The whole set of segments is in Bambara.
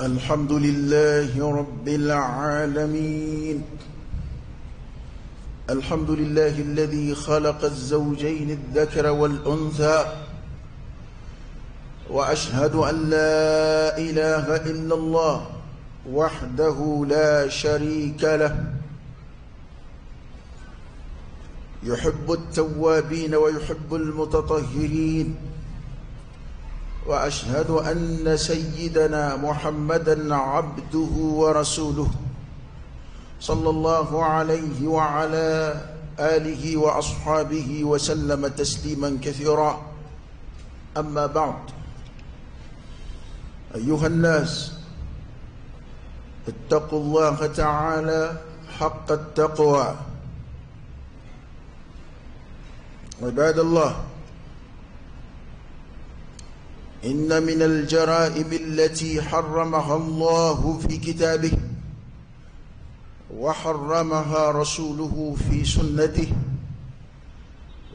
الحمد لله رب العالمين. الحمد لله الذي خلق الزوجين الذكر والأنثى، وأشهد أن لا إله إلا الله وحده لا شريك له، يحب التوابين ويحب المتطهرين، وأشهد أن سيدنا محمدا عبده ورسوله صلى الله عليه وعلى آله وأصحابه وسلم تسليما كثيرا. أما بعد، أيها الناس، اتقوا الله تعالى حق التقوى. عباد الله، إن من الجرائم التي حرمها الله في كتابه وحرمها رسوله في سنته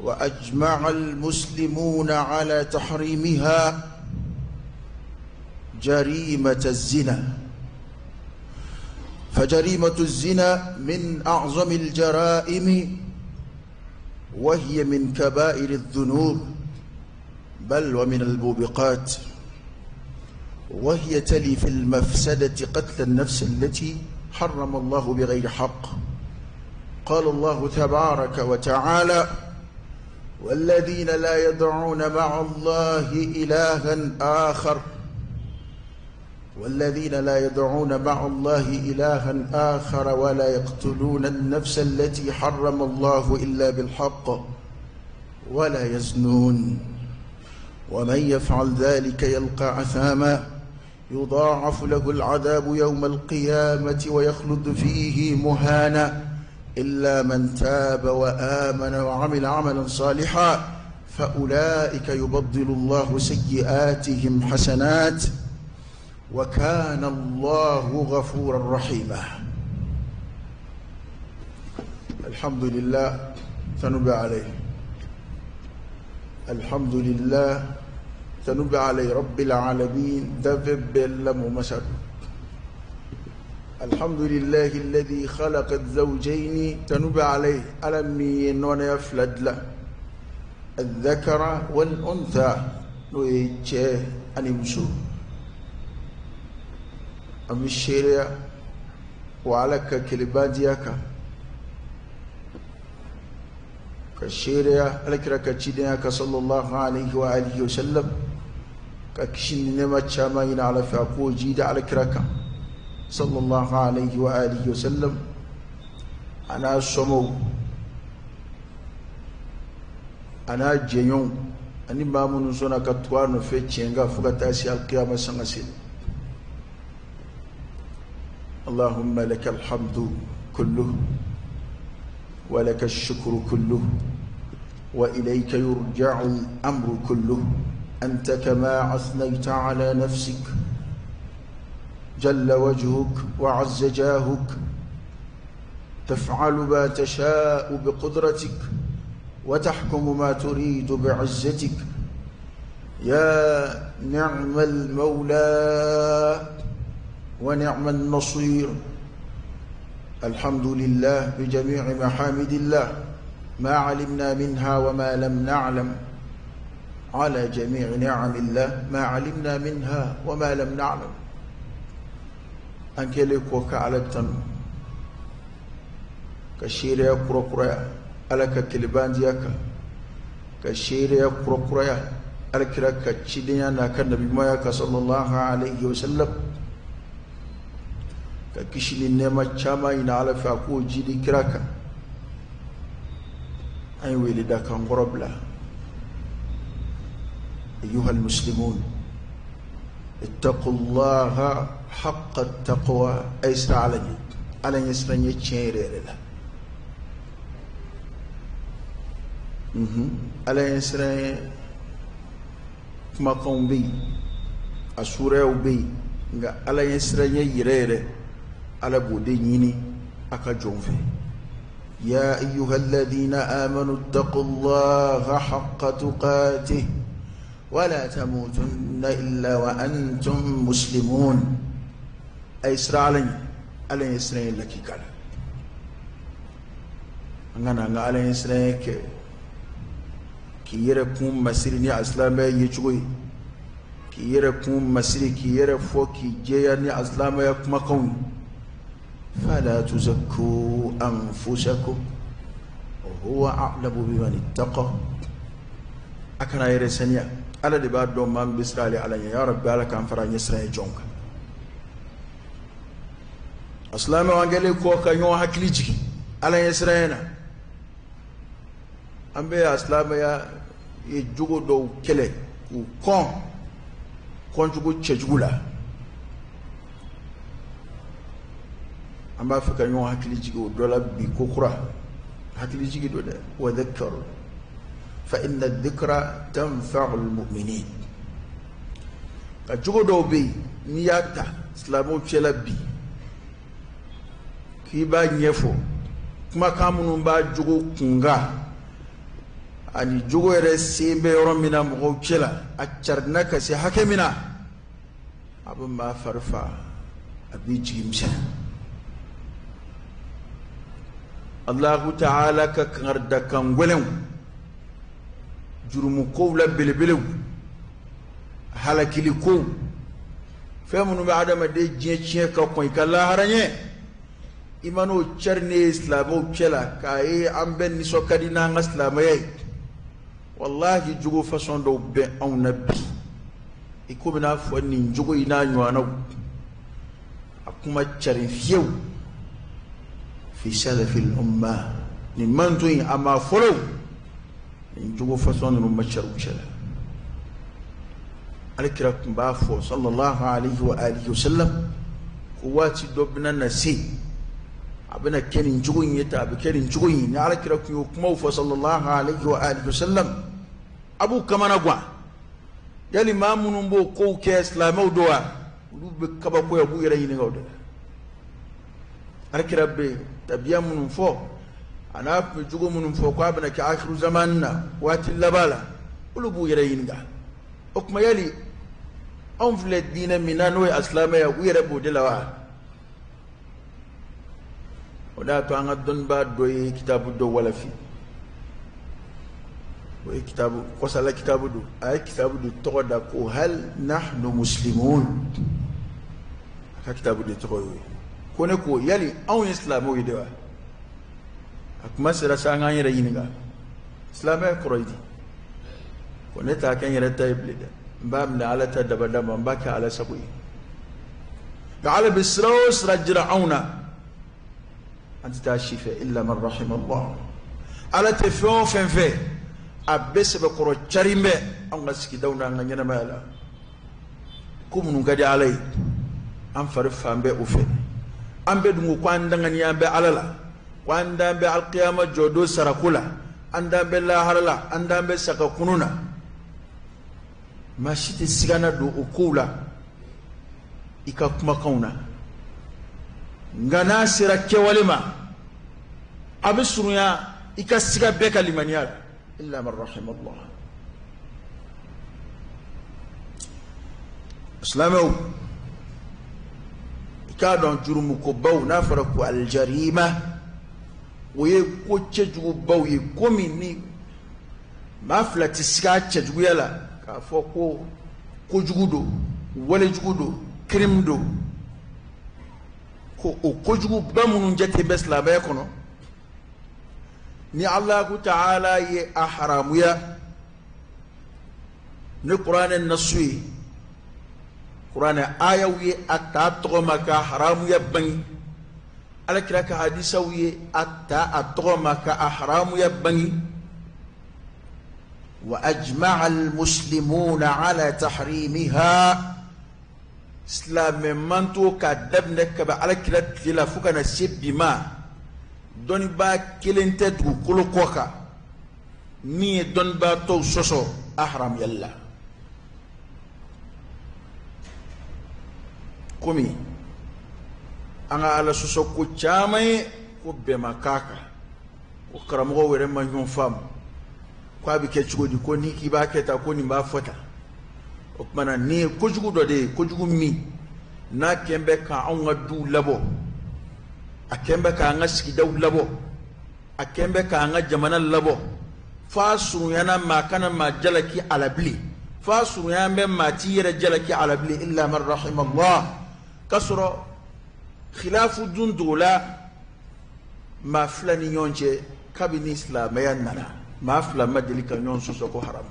وأجمع المسلمون على تحريمها جريمة الزنا. فجريمة الزنا من أعظم الجرائم، وهي من كبائر الذنوب، بل ومن الموبقات، وهي تلي في المفسدة قتل النفس التي حرم الله بغير حق. قال الله تبارك وتعالى: والذين لا يدعون مع الله إلها آخر، والذين لا يدعون مع الله إلها آخر ولا يقتلون النفس التي حرم الله إلا بالحق ولا يزنون، ومن يفعل ذلك يلقى أثاما يضاعف له العذاب يوم القيامة ويخلد فيه مهانا، إلا من تاب وآمن وعمل عملا صالحا فأولئك يبدل الله سيئاتهم حسنات وكان الله غفورا رحيما. الحمد لله تنبأ عليه، الحمد لله تنبأ عليه رب العالمين دفب لم مسد. الحمد لله الذي خلق الزوجين تنبأ عليه ألمي نون يفلد الذكر والأنثى نويتش أنيمسو أم الشريعة وعلك كلباديك كشريعة على كتشينك صلى الله عليه وآله وسلم كشين نما تشامين على فاقو جيد على كركا صلى الله عليه وآله وسلم. أنا سمو أنا جيون أني ما من زنا كتوان في تشينغا فقط القيامة سنسين. اللهم لك الحمد كله ولك الشكر كله وإليك يرجع الأمر كله، أنت كما أثنيت على نفسك جل وجهك وعز جاهك، تفعل ما تشاء بقدرتك وتحكم ما تريد بعزتك، يا نعم المولى ونعم النصير. الحمد لله بجميع محامد الله ما علمنا منها وما لم نعلم، على جميع نعم الله ما علمنا منها وما لم نعلم. أنكلك وكعلى التن كشيريا كركريا ألك كلبان دياك كشيريا كركريا ألك رك تشيدينا نكن بما صلى الله عليه وسلم كشيني نما تشاما إن على فاكو جدي كراكا أي ولد كان غربلا. أيها المسلمون، اتقوا الله حق التقوى. أيسر على على يسرن يتشير لا على يسرن ما قوم بي أسورة وبي على يسرن يريره على بوديني أكجونفي. يا أيها الذين آمنوا اتقوا الله حق تقاته ولا تموتن إلا وأنتم مسلمون. A ye siran Ala ɲɛ, Ala ɲɛsiranɲɛ lakika la. An kana an ka Ala ɲɛsiranɲɛ kɛ k'i yɛrɛ kun masiri ni asilamɛya yecogo ye, k'i yɛrɛ kun masiri, k'i yɛrɛ fɔ k'i jɛya ni asilamɛya kumakanw ye. Fala tuzakku anfusakum huwa a'lamu biman ittaqa. A kana yɛrɛ saniya, Ala de b'a dɔn maa min bɛ siran ale Ala ɲɛ. Ya Rabbi, Ala k'an fara ɲɛsiranɲɛ jɔn kan. A silamɛw, an kɛlen kɔ ka ɲɔgɔn hakili jigin Ala ɲɛsiranɲɛ na, an bɛ a silamɛya ye jogo dɔw kɛlɛ k'u kɔn kɔncogo cɛjugu la. An b'a fɛ ka ɲɔgɔn hakili jigin o dɔ la bi ko kura, hakili jigin don dɛ. Wa dhakkir fa inna dhikra tanfa'u almu'minin. Ka jogo dɔw bɛ yen, n'i y'a ta silamɛw cɛla bi k'i b'a ɲɛfɔ, kumakan minnu b'a jogo kunkan ani jogo yɛrɛ sen bɛ yɔrɔ min na mɔgɔw cɛla, a carinna ka se hakɛ min na, a bɛ maa fari fa, a b'i jigi misɛnya. Allahu ta'ala ka kangaridakan gɛlɛnw, jurumukow la belebelew, halakilikow, fɛn minnu bɛ adamaden diɲɛ tiɲɛ ka kɔn i ka lahara ɲɛ, i man'o cari ne ye silamɛw cɛ la k'a ye an bɛɛ nisɔn ka di n'an ka silamɛya ye. Walahi, jogo fasɔn dɔw bɛ anw na bi, i komi n'a fɔ nin jogo in n'a ɲɔgɔnnaw, a kuma carin fiyewu fi salafil umma, nin manto in a maa fɔlɔw, nin jogo fasɔn ninnu ma cari u cɛ la. Alakira tun b'a fɔ sallallahu alayhi wa alihi wa sallam ko waati dɔ bɛna na se, a bɛna kɛ nin cogo in ye tan, a bɛ kɛ nin cogo in ye. Ni alakira tun y'o kumaw fɔ sallallahu alayhi wa alihi wa sallam, a b'u kamana gan. Yali maa minnu b'o kow kɛ, silamɛw don wa? Olu bɛ kabakoya, u b'u yɛrɛ ɲininka o de la. Alakira bɛ tabiya minnu fɔ, a n'a tun bɛ jogo minnu fɔ k'a bɛna kɛ akhiru zaman na, waati laban la, olu b'u yɛrɛ ɲininka o tuma, yali anw filɛ diinɛ min na, n'o ye asilamɛya, u yɛrɛ b'o de la wa? O de y'a to an ka dɔnnibaa dɔ ye kitabu dɔ walafi. O ye kitabu kɔsala kitabu don. A ye kitabu de tɔgɔ da ko hal nahnu muslimun. A ka kitabu de tɔgɔ y'o ye. Ko ne ko, yali anw ye silamɛw ye de wa? A kuma sera sa, an k'an yɛrɛ ɲininka, silamɛya kɔrɔ ye di? Ko ne t'a kɛ n yɛrɛ ta ye bilen dɛ, n b'a minɛ Ala ta dabada ma, n b'a kɛ Ala sago ye. Nka Ala bɛ sira o sira jira anw na, an tɛ taa si fɛ, illa man rahima Allah. Ala tɛ fɛn o fɛn fɛ, a bɛɛ sɛbɛkɔrɔ carin bɛ anw ka sigidaw n'an ka ɲɛnamaya la. Ko minnu ka di Ala ye, an fari fan bɛɛ o fɛ. An bɛɛ dun ko ko an danganiya bɛ Ala la, ko an dan bɛ alikiyama jɔdon sarako la, an dan bɛ lahara la, an dan bɛ saka kunun na. Maa si tɛ sigana don o kow la i ka kumakanw na, nka n'a sera kɛwale ma, a bɛ surunya i ka siga bɛɛ ka limaniya la, illa man rahima Allah. Silamɛw, i k'a dɔn jurumukobaw, n'a fɔra ko aljarima, o ye ko cɛjugubaw ye, ko min ni maa fila tɛ siga a cɛjuguya la k'a fɔ ko kojugu don, walejugu don, crime don. Ko o kojuguba minnu jate bɛ silamɛya kɔnɔ, ni Alahu ta'ala ye a haramuya ni kuranɛ nasu ye, kuranɛ ayaw ye a ta tɔgɔ ma ka haramuya bange, Alakira ka hadisaw ye a ta a tɔgɔ ma ka a haramuya bange, wa ajma'a al-muslimuna ala tahrimiha, silamɛ manto k'a daminɛ kabi Alakira tile la fo ka na se bi ma, dɔnnibaa kelen tɛ dugukolo kɔ kan min ye dɔnnibaa tɔw sɔsɔ a haramuyali la. Komi an ka Ala sɔsɔ ko caman ye ko bɛn ma k'a kan, ko karamɔgɔw yɛrɛ ma ɲɔgɔn faamu ko a bɛ kɛ cogo di, ko ni k'i b'a kɛ tan, ko nin b'a fɔ tan. O tuma na, nin ye kojugu dɔ de ye, kojugu min N'a kɛn bɛ ka anw ka duw labɔ, a kɛn bɛ k'an ka sigidaw labɔ, a kɛn bɛ k'an ka jamana labɔ, f'a surunyana maa kana maa jalaki a la bilen, f'a surunya bɛ maa t'i yɛrɛ jalaki a la bilen, illa man rahimallah. K'a sɔrɔ khilafu dun dogola maa fila ni ɲɔgɔn cɛ kabini silamɛya nana, maa fila ma deli ka ɲɔgɔn sɔsɔ ko haramu.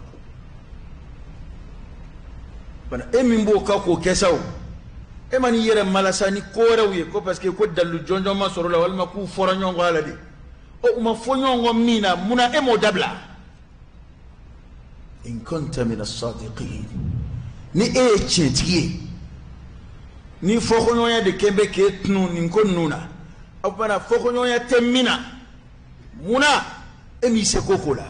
Bana e min b'o kan k'o kɛ sa, o e ma n'i yɛrɛ malasa ni ko wɛrɛw ye ko parce que ko dalilu jɔnjɔn ma sɔrɔ la, walima k'u fɔra ɲɔgɔn kɔ a la de. Ɔ, u ma fɔ ɲɔgɔn kɔ min na, munna e m'o dabila? In kunta min as-sadiqin, ni e ye tiɲɛtigi ye, ni fɔkɔɲɔgɔnya de kɛn bɛ k'e tunu nin ko ninnu na, o tuma na fɔkɔɲɔgɔnya tɛ min na, munna e m'i se ko ko la?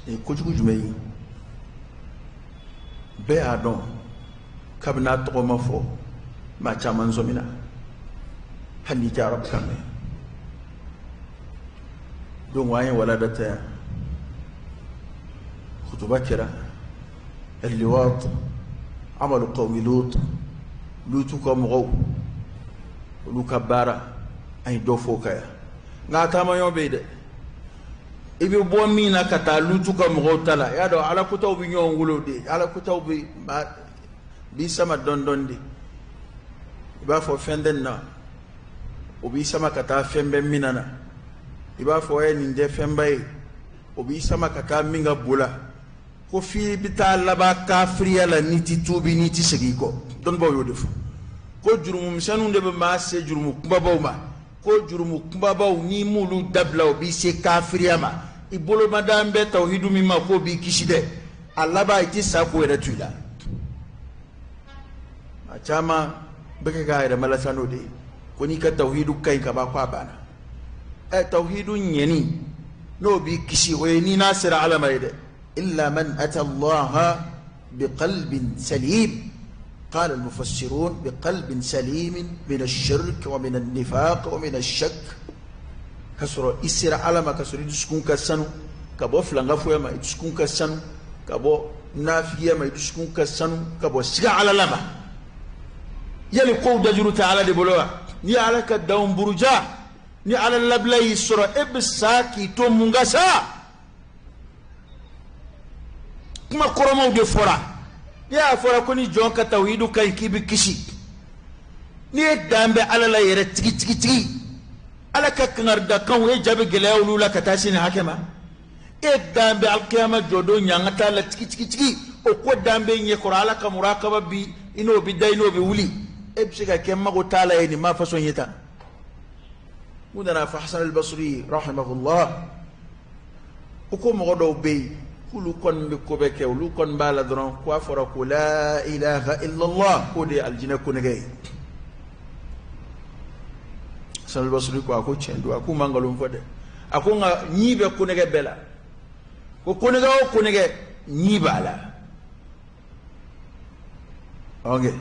Nin ye kojugu jumɛn ye? Bɛɛ y'a dɔn kabini a tɔgɔ ma fɔ, maa caman sɔmina, hali n'i tɛ arabukan mɛn. Donc an ye walada ta yan, kutuba kɛra alliwat, amalu qawmi Lut, Lutu ka mɔgɔw, olu ka baara, an ye dɔ fɔ o kan yan. Nka a taamaɲɔ bɛ yen dɛ, i bɛ bɔ min na ka taa Lutu ka mɔgɔw ta la, i y'a dɔn ala kotaw bɛ ɲɔgɔn wolo de, ala kotaw bɛ b'i sama dɔɔni dɔɔni de. I b'a fɔ fɛn tɛ nin na, o b'i sama ka taa fɛn bɛ min na, i b'a fɔ ɛ nin tɛ fɛnba ye, o b'i sama ka taa min ka bo la, ko f'i bɛ taa laban kafiriya la n'i ti tuubi, n'i ti segin i kɔ. Dɔnnibaw y'o de fɔ ko jurumumisɛnninw de bɛ maa se jurumu kunbabaw ma, ko jurumu kunbabaw n'i m'olu dabila, o b'i se kafiriya ma. I bolomadan bɛ tawhidu min ma k'o b'i kisi dɛ, a laban i ti sa k'o yɛrɛ to i la. A caman bɛ kɛ k'a yɛrɛ malasa n'o de ye ko n'i ka tawhidu ka ɲi ka ban, ko a banna. Ɛ, tawhidu ɲɛni n'o b'i kisi, o ye n'i n'a sera Ala ma ye dɛ. Illa man ata Allaha biqalbin salim. قال المفسرون بقلب سليم من الشرك ومن النفاق ومن الشك. Ka sɔrɔ i sera Ala ma, ka sɔrɔ i dusukun ka sanu ka bɔ filankafoya ma, i dusukun ka sanu ka bɔ nafigiya ma, i dusukun ka sanu ka bɔ siga Ala la ma. Yali kow dajuru tɛ Ala de bolo wa? N'i ye Ala ka danw buruja, ni Ala labila y'i sɔrɔ, e bɛ sa k'i to mun ka sa? Kuma kɔrɔmaw de fɔra. N'i y'a fɔra ko ni jɔn ka tawhidu ka ɲi k'i bɛ kisi, n'i ye dan bɛ Ala la yɛrɛ tigi tigi tigi, Ala ka kangaridakanw e ja bɛ gɛlɛya olu la ka taa se nin hakɛ ma. E dan bɛ alikiyama jɔdon ɲangata la tigi tigi tigi, o ko dan bɛ ɲɛkɔrɔ, Ala ka murakaba bi i n'o bɛ da, i n'o bɛ wuli, e bɛ se ka kɛ mago t'a la ye nin ma façon ye tan. Mun nana fɔ Hasan al-Basri rahimahullah ko ko mɔgɔ dɔw bɛ yen k'olu kɔni bɛ ko bɛɛ kɛ, olu kɔni b'a la dɔrɔn ko a fɔra ko la ilaha illallah, k'o de ye alijinɛ konɛgɛ ye. Hasan al-Basri ko a ko tiɲɛ don, a k'u ma nkalon fɔ dɛ. A ko nka ɲi bɛ konɛgɛ bɛɛ la, ko konɛgɛ o konɛgɛ ɲi b'a la. Ok,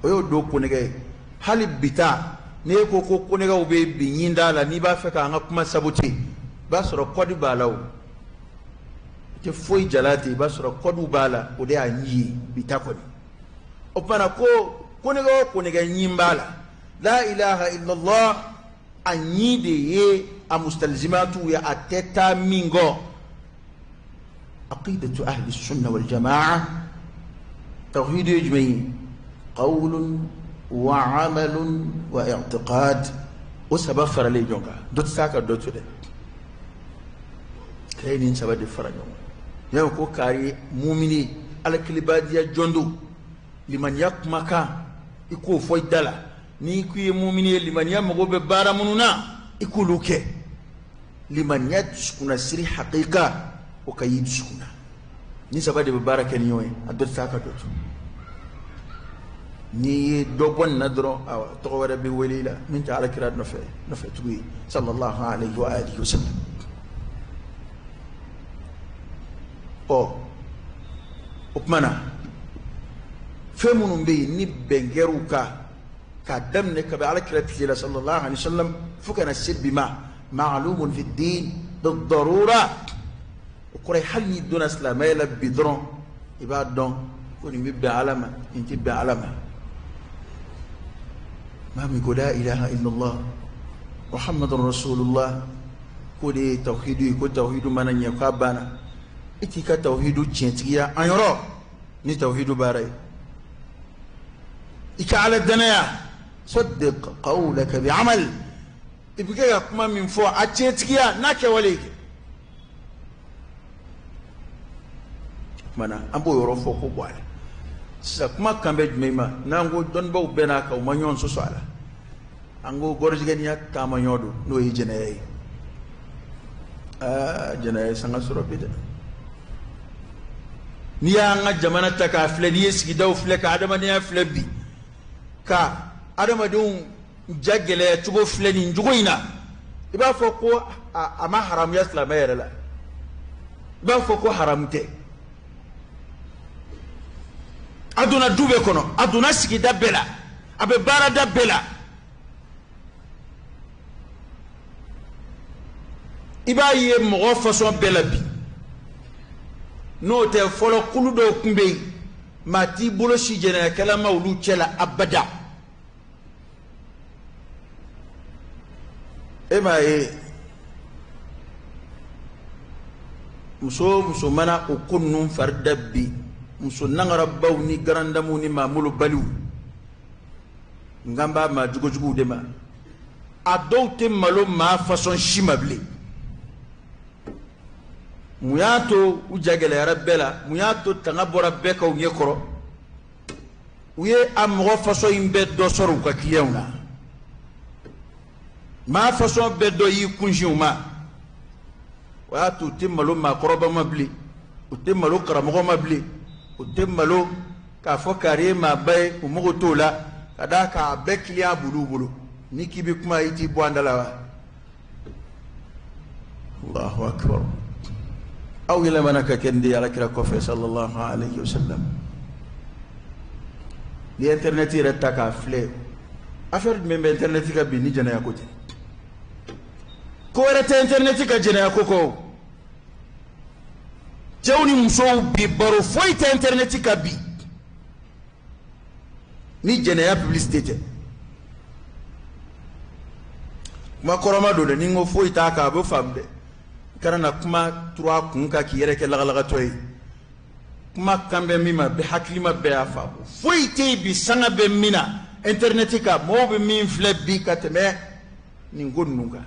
o y'o don konɛgɛ ye. Hali bi ta, n'e ko ko konɛgɛw bɛ bi ɲi da la, n'i b'a fɛ k'an ka kuma saboter, i b'a sɔrɔ code b'a la. O i tɛ foyi jala ten, i b'a sɔrɔ code b'a la, o de y'a ɲi ye bi ta kɔni. O tuma na ko konɛgɛ o konɛgɛ ɲi b'a la, la ilaha illallah a ɲi de ye a mustalzimatu ye, a tɛ taa min kɔ. Aqidatu ahli sunna wal jamaa, tawhid ye jumɛn ye? Qawlun wa amalun wa i'tiqad. O saba faralen ɲɔgɔn kan, dɔ tɛ se ka dɔ to dɛ. Kɛ nin saba de fara ɲɔgɔn kan, y'a ko kari mumini, Ala kelibadiya jɔn don, limaniya kumakan i k'o fɔ i da la. N'i ko i ye mumini ye, limaniya mago bɛ baara minnu na, i k'olu kɛ. Limaniya dusukunnasiri hakika, o ka y'i dusukun na. Ni saba de bɛ baara kɛ ni ɲɔgɔn ye, a dɔ tɛ taa ka dɔ to. N'i ye dɔ bɔ nin na dɔrɔn, awa, tɔgɔ wɛrɛ bɛ wele i la min tɛ Ala kira nɔfɛ nɔfɛtugu ye, sallallahu alayhi wa alihi wa sallam. Ɔ, o tuma na fɛn minnu bɛ yen ni bɛn kɛr'u kan k'a daminɛ kabi Ala kira tile la, sallallahu alayhi wa sallam, fo ka na se bi ma, ma'lumun fi din bidarura, o kɔrɔ ye hali n'i donna silamɛya la bi dɔrɔn. I b'a dɔn ko nin bɛ bɛn Ala ma, nin tɛ bɛn Ala ma. Maa min ko la ilaha illallah muhammadur rasulullah, k'o de ye tawhidu ye, ko tawhidu mana ɲɛ k'a banna, i t'i ka tawhidu tiɲɛtigiya an yɔrɔ ni tawhidu baara ye. I ka Ala danaya, saddiq qawlaka bi amal, i bɛ kɛ ka kuma min fɔ a tiɲɛtigiya n'a kɛwale ye. Kumana an b'o yɔrɔ fɔ ko bɔ a la. Sisan kuma kan bɛ jumɛn ma? N'an ko dɔnnibaw bɛɛ n'a kan, u ma ɲɔgɔn sɔsɔ a la. An ko gɔrɔjigɛniya taamaɲɔ don, n'o ye jɛnɛya ye. Aa, jɛnɛya ye sanga sɔrɔ bi dɛ. N'i y'an ka jamana ta k'a filɛ, n'i ye sigidaw filɛ, ka adamadenya filɛ bi, ka adamadenw ja gɛlɛya cogo filɛ nin cogo in na, i b'a fɔ ko a ma haramuya silamɛ yɛrɛ la, i b'a fɔ ko haramu tɛ. A donna du bɛɛ kɔnɔ, a donna sigida bɛɛ la, a bɛ baarada bɛɛ la. I b'a ye mɔgɔ fasɔn bɛɛ la bi. N'o tɛ, fɔlɔ kulu dɔw tun bɛ yen, maa t'i bolo si jɛnɛyakɛla ma olu cɛ la abada. E m'a ye, muso o muso mana o ko ninnu fari da bi, muso nangarabaw ni garandamuw ni maamolobaliw, n kan b'a maa jugujuguw de ma, a dɔw tɛ malo maa fasɔn si ma bilen. Mun y'a to u ja gɛlɛyara bɛɛ la? Mun y'a to tanga bɔra bɛɛ kan u ɲɛ kɔrɔ? U ye a mɔgɔ fasɔn in bɛɛ dɔ sɔrɔ u ka kiliyanw na. Maa fasɔn bɛɛ dɔ y'i kunsin u ma. O y'a to u tɛ malo maakɔrɔba ma bilen, u tɛ malo karamɔgɔ ma bilen, u tɛ malo k'a fɔ kari ye maaba ye, u mago t'o la, ka d'a kan a bɛɛ kiliyan b'olu bolo. N'i k'i bɛ kuma, i t'i bɔ an da la wa? Allahu akbar. Aw yɛlɛmana ka kɛ nin de ye alakira kɔfɛ sallallahu alayhi wa sallam. Ni internet yɛrɛ ta k'a filɛ, affaire jumɛn bɛ internet kan bi ni jɛnɛya ko tɛ? Ko wɛrɛ tɛ internet ka jɛnɛya ko kɔ. Cɛw ni musow bi, baro foyi tɛ internet kan bi ni jɛnɛya publicité tɛ. Kuma kɔrɔma don dɛ, ni n ko foyi t'a kan, a bɛ faamu dɛ. I kana na kuma turu a kun kan k'i yɛrɛ kɛ lagalagatɔ ye. Kuma kan bɛ min ma, bɛɛ hakilima bɛɛ y'a faamu. Foyi tɛ yen bi, sanga bɛ min na internet kan, mɔgɔw bɛ min filɛ bi ka tɛmɛ nin ko ninnu kan.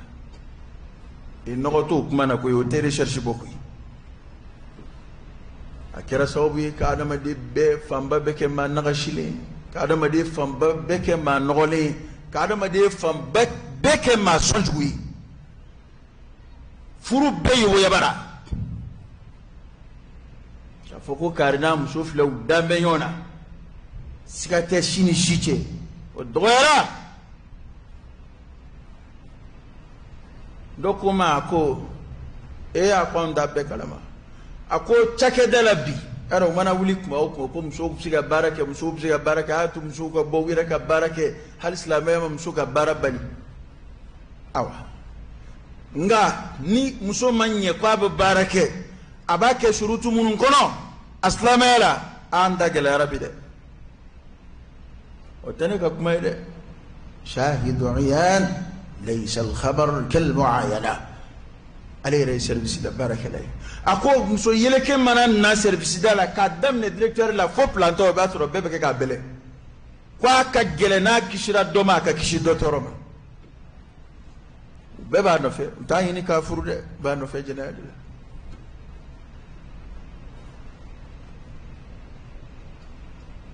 E nɔgɔ t'o kuma na koyi, o tɛ recherche bɔ koyi. A kɛra sababu ye ka adamaden bɛɛ fanba bɛɛ kɛ maa nagasilen, ka adamaden fanba bɛɛ kɛ maa nɔgɔlen, ka adamaden fanba bɛɛ kɛ maa sɔnjugu ye. Furu bɛɛ yoboyabara k'a fɔ ko kari n'a muso filɛ, u dan bɛ ɲɔgɔn na, siga tɛ si ni si cɛ, o dɔgɔyara. Dɔ ko ma, a ko e y'a ko anw t'a bɛɛ kalama. A ko cakɛda la bi, yarɔ, u mana wuli kuma o kuma ko musow bɛ se ka baara kɛ, musow bɛ se ka baara kɛ, a y'a to musow ka bɔ u yɛrɛ ka baara kɛ. Hali silamɛya ma muso ka baara bali. Awa, nka ni muso ma ɲɛ ko a bɛ baara kɛ, a b'a kɛ surutu minnu kɔnɔ a silamɛya la, an da gɛlɛyara bi dɛ. O tɛ ne ka kuma ye dɛ. Shahidu iyan laysa al-khabar kal muayana. Ale yɛrɛ ye service da baarakɛla ye. A ko muso yeleke mana na service da la, k'a daminɛ directeur la fo planton, o b'a sɔrɔ bɛɛ bɛ kɛ k'a bɛlɛ ko a ka gɛlɛn n'a kisira dɔ ma, a ka kisi dɔ tɔɔrɔ ma. U bɛɛ b'a nɔfɛ, u t'a ɲini k'a furu dɛ, u b'a nɔfɛ jɛnɛya de la.